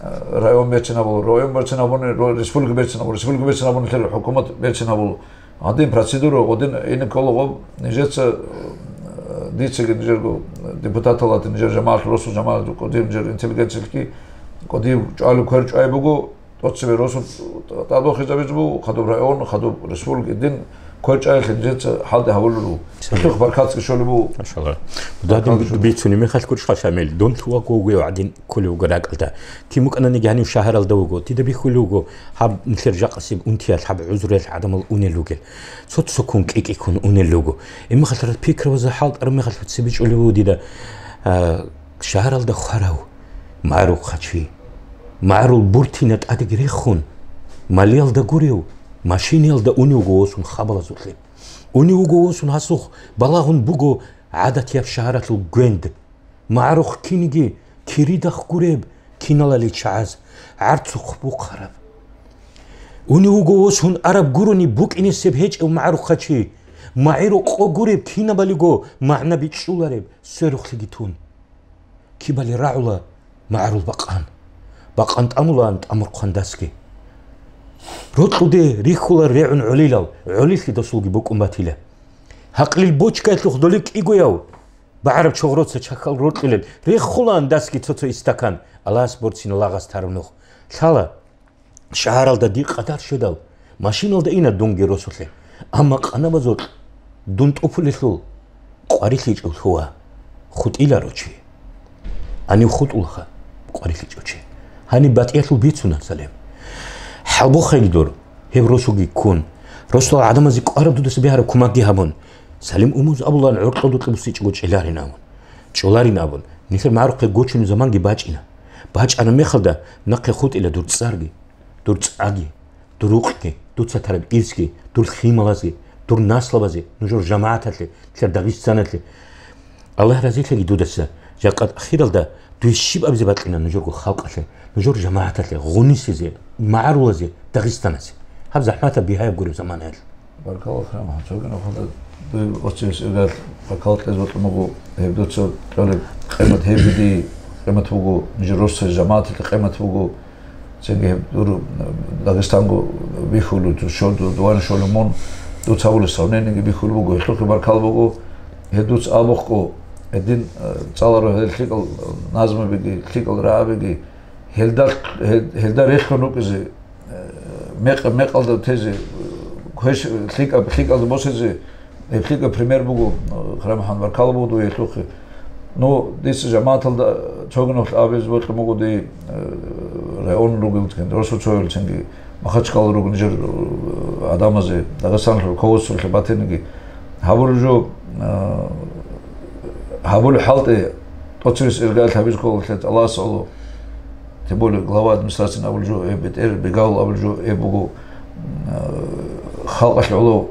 э, район берцин гьабула, район берцин гьабуни, ро-, республика берцин гьабула, республика берцин гьабуни нилъер хӀукумат берцин гьабула. Гьадин процедура, гьадин гьениб ккола гъоб, нижеца, э, дицаги нижерго депутаталда, нижер жамагӀат, росу жамагӀат, кӀудияб нижер интеллигенциялъги, кӀудияб чӀвалеб квер чӀвай буго, тӀоцебе росу тӀадвахизабизе буго, хадуб район, хадуб республика, гьедин квер чӀваялъе нижеца хӀалтӀи гьавулел руго. Салам. Гьелъухъ баркатги щолеб буго. Машалла. Дадин бицунеб мехалъ гурищ, Салим, дун лъугьа-, гьев гӀадин кколев вуго ракӀалда. Кин букӀананиги гьанив шагьаралда вуго, дида бихьулев вуго, гьаб нилъер жакъасеб унтиялъ, гьаб гӀузруялъ гӀадамал унел ругел. Цо-цоккун кӀи-кӀиккун унел руго. Гьеб мехалъ пикру ва хӀалтӀараб мехалъ цебе чӀолев вуго дида, а, шагьаралда хварав магӀарухъа чи. МагӀарул буртина тӀадеги рехун, Малиялда гурев, машиниялда унев вуго восун хабалазулъе. Унев вуго восун гьасухъ балагьун буго гӀадатияб шагьаралъул гвенд. МагӀарухъ киниги киридахъ гуреб, киналали чагӀаз гӀарцухъ бухъараб. Унев вуго восун араб гурони букӀинесеб гьечӀев магӀарухъа чи, магӀирукъо гуреб кинабалиго магӀнаби чӀулареб сверухълъиги тун. Кибали рагӀула магӀарул бакъан. Бакъан тӀамулаан тӀамурхъан дасги. Рокьуде рихьула регӀун гӀолилал, гӀолилъи досулги букӀун батила. Гьакълил бочкаялъухъ долеб кӀигояв, багӀараб чогъроца чахьал рокьулел, реххулаан дасги цо-цо истакан, Аллагьас борцина лагъас тараб нух. Лъала. Шагьаралда дир къадар щведал, машиналда ина дунги росулъе. Амма къанабазукь дун тӀупулелъул къварилъичӀев лъугьа, хутӀиларо чи. Гьанив хутӀулаха къварилъичӀев чи. Гьаниб батӀиялъул бицуна, Салим. Хьалбухъайги дур, гьеб росуги ккун. Росулал гӀадамазе кӀвараб дудаса бегьараб кумакги гьабун. Салим умуз абулан гӀоркьо дукьа бусичӀого чӀеларин абун. ЧӀоларин абун. Нилъер магӀарухъе гочунеб заманги бачӀина. БачӀараб мехалда нахъе хутӀила дур цӀарги. Дур цӀаги, дур рукъги, дуца тараб ирсги, дур лъималазги, дур наслабазе, нужер жамагӀаталъе, нилъер Дагъистаналъе. Аллагь разилъаги дудаса, жакъа ахиралда дуе щиб абизе бакьина нужерго халкъалъе, нужер жамагӀаталъе, гъунисезе, магӀарулазе, Дагъистаназе. Гьаб захӀматаб бигьаяб гуреб заманаялъ. Баркалла, Храм, цоги нухалда дуе оццевес иргал баркалла кьезе бокьун буго, гьеб дуца кьолеб къимат гьебги дие къимат буго, нижер росулъ жамагӀаталъе къимат буго, цинги гьеб дур Дагъистанго бихьулев, дур щол-, дур дуван щолев мун, дуца гьабулеб сравнениеги бихьулеб буго, гьелъухъе баркалла буго, гьеб дуца абухъго, гьедин, э, цӀаларо гьел лъикӀал назмабиги, лъикӀал рагӀабиги, гьелда, гьел-, гьелда рехун рукӀизе, Мекъ-, мекъалда тезе, квеш-, лъикӀаб-, лъикӀалда босизе, гьеб лъикӀаб пример буго, Храмхан, баркала буго дуе гьелъухъе. Ну, дица жамагӀаталда цогиналъ абизе бокьун буго дие, э, район ругелцинги, росуцоялцинги, Махачкала ругел нижер, э, гӀадамазе, Дагъистаналъул руководстволъе батиниги. Гьабулеб жо, э, гьабулеб хӀалтӀи, тӀоцевес иргаялъ гьабизе ккола лъе тӀалас гӀоло. Тем более глава администрации абулеб жо, э, бетӀер Бегал абулеб жо, э, буго, э, халкъалъе гӀоло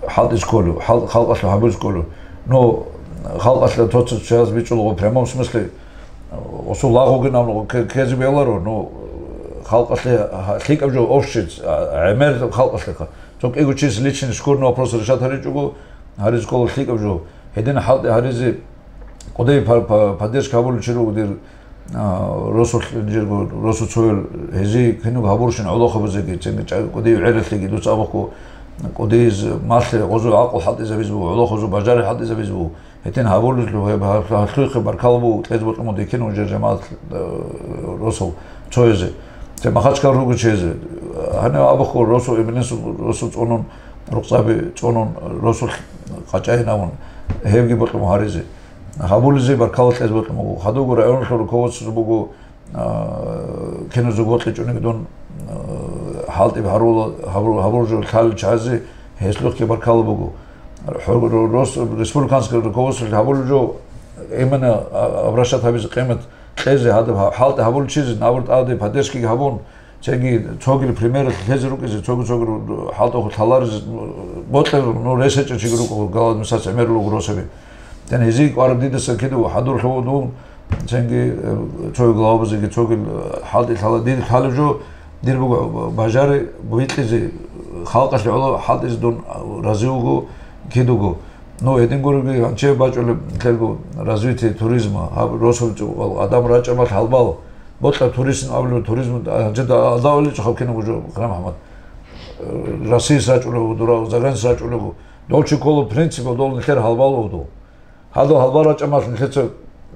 хӀалтӀизе кколев, хал-, халкъалъе гьабизе кколев. Ну, халкъалъе тӀоцебе чияз бичӀчӀулего, в прямом смысле, э, осул лагъугин абун кке-, ккезе бегьуларо, ну, халкъалъе гьа-, лъикӀаб жо общий, а, гӀемер халкъалъехъа. Цо кӀиго чияс личный шкурный вопрос решать гьаричӀого, гьаризе ккола лъикӀаб жо. Гьедин хӀалтӀи гьаризе кӀудияй па-, па-, поддержка гьабулев чи руго дир, а, росулъ, жирго росуцоял, гьезие кинабго гьабурщин гӀолохъабазеги, цинги чӀа-, кӀудияй гӀералъеги дуца абухъго, кӀудияз малъи гъозул гӀакъуба хӀалтӀизабизе буго, гӀолохъабазул бажари хӀалтӀизабизе буго. Гьедин гьабулелъул гьеб гьаб-, гьалъухъе баркала буго кьезе бокьун буго дихьин жер жамагӀат, э, росул цоязе. Цо Махачкала ругел чиязе. Гьанив абухъго росул, эбелинсул росул цӀунун, рукъзаби цӀунун, росулъ къачӀайин абун, гьебги бокьун гьаризе. Гьабулезе баркала кьезе бокьун буго. Хадубго районалъул руководство буго, а, киназего бокьичӀониги дун, а, хӀалтӀи гьарула, гьабу-, гьабураб жо лъалел чагӀазе гьелъухъе баркала буго. Хо-, ро-, рос-, республиканский руководстволъ гьабулеб жо именно, а, обращать гьабизе къимат кьезе гьадаб гьа-, хӀалтӀи гьабулев чизе набур тӀаде поддержкаги гьабун, цинги цогил пример лъезе рукӀизе, цоги-цоги ру-, ру-, хӀалтӀухъ лъаларизе, ну, бокьер, ну, рес гьечӀев чиги рукӀо, глава администрации гӀемер руго росаби. Ден гьезие кӀвараб дидасан кидаго хӀадур лъугьун дун, цинги, э, цоги главабазеги цогил, э, хӀалтӀи лъала, дир лъалеб жо, дир буго бажари бикьизе, халкъалъе гӀоло хӀалтӀизе дун рази вуго, кидаго. Ну, гьедин гуроги гьанчи бачӀулеб лъелго развитие туризма, гьаб росулъ адам рачӀамал гьалбал, бокьа туристин абулеб туризм, гьанчи да-, давличӀо хаб кинабго жо, Храм МухӀаммад. Э, Россияс рачӀулего, дура, заграница рачӀулего. Дол чи ккола принципа, дол нилъер гьалбал вугьдул. Гьадул гьалбал рачӀамал нилъеца,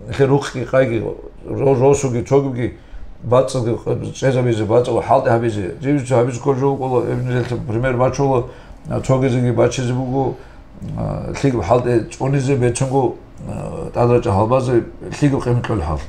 нилъер рухъги къайги, ро-, росуги, цогибги, бацӀцӀадги чӀезабизе, бацӀцӀадго хӀалтӀи гьабизе, жиб-жиб гьабизе кколеб жо букӀуна, гьеб нилъеца пример бачула, а, цогизеги бачизе буго, а, лъикӀаб хӀалтӀи цӀунизе бецунго, а, тӀадрачӀа гьалбазе лъикӀаб къимат кьолеб хӀал.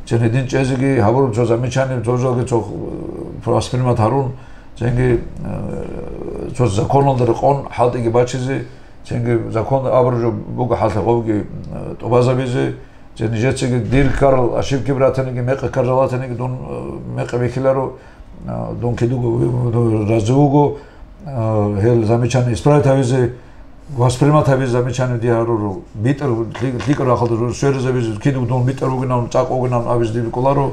Цин гьедин чӀезеги гьабураб цо замечание, цо жоги цо, э, воспринимать гьарун, цинги, э, цо законалда рекъон хӀалтӀиги бачизе, цинги закон абураб жо буго хӀалъа гъобги, э, тӀубазабизе, цин нижецаги дир ккарал ошибки братаниги, мекъи ккарал ратаниги дун, э, мекъи бихьиларо, А, дун кидуго, ну, рази вуго, а, гьел замечание исправить гьавизе, воспринимать гьабизе замечание дие гьаруро. БитӀар, лъи-, лъикӀ рахъалда сверизабизе, кидуго дун битӀар вугинан, цӀакъ вугинан абизе диб кӀоларо.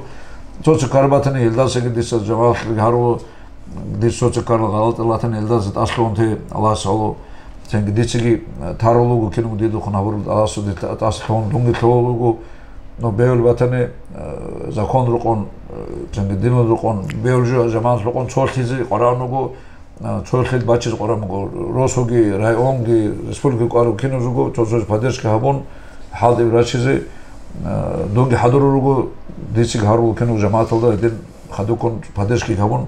Цо-цо ккарабатани, гьелдасаги дица жамагӀатлъиги гьаруро, дир цо-цо ккарал гъалатӀилатани, гьелдаса тӀасалъугьун те Аллагьас гьалу, цинги дицаги, а, тарал вуго, кинуго дидухъун гьабурал Аллагьасул дица тӀасалъугьун, дунги лъолал вуго, Ну, бевли батани, э, закон рукъун, э, цинги динул рукъун, бевли жо-, жамагӀат рукъун цолъизе Къуран вуго, э, цолъил бачизе Къуран вуго. Росуги, районги, республикаги кӀварав киназего, цо-цояз поддержка гьабун, хӀалтӀи рачизе, э, дунги хӀадурал руго, дицаги гьарулел кинав жамагӀаталда гьедин хадуккун поддержка гьабун,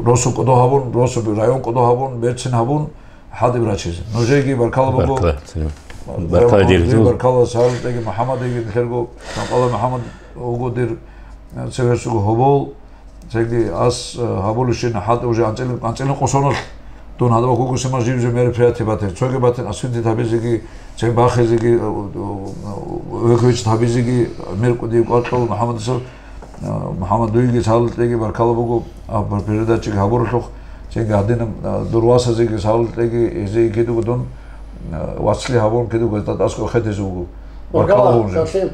росу кӀодо гьабун, росу район кӀодо гьабун, берцин гьабун, хӀалтӀи рачизе. Нужееги баркала буго. Баркала, Салим. Баркала, баркала дир. Нужееги баркала, Салим, теги МухӀаммадеги, нилъерго Санкъала МухӀаммад вуго дир, э, цевер суго гьобол. Теги ас, э, гьабулищин хӀалтӀи уже анцӀила, анцӀила къосоналъ дун гьадаб гугусима жив-жив мероприятие батир. Цоги батир асфальтит гьабизеги, цеги бахизеги, э, э, веквечит гьабизеги, мер кӀудияв кӀвар кьола МухӀаммадасул. А, МухӀаммад, дуеги саллтӀеги баркала буго, а, передачаги гьабуралъухъ, цинги гьадинаб, а, дур васазеги саллтӀеги, гьезие кидуго дун, а, вацлъи гьабун, кидуго гьезда аскӀор хӀетизе вуго. Баркала, баркала буго. Салим.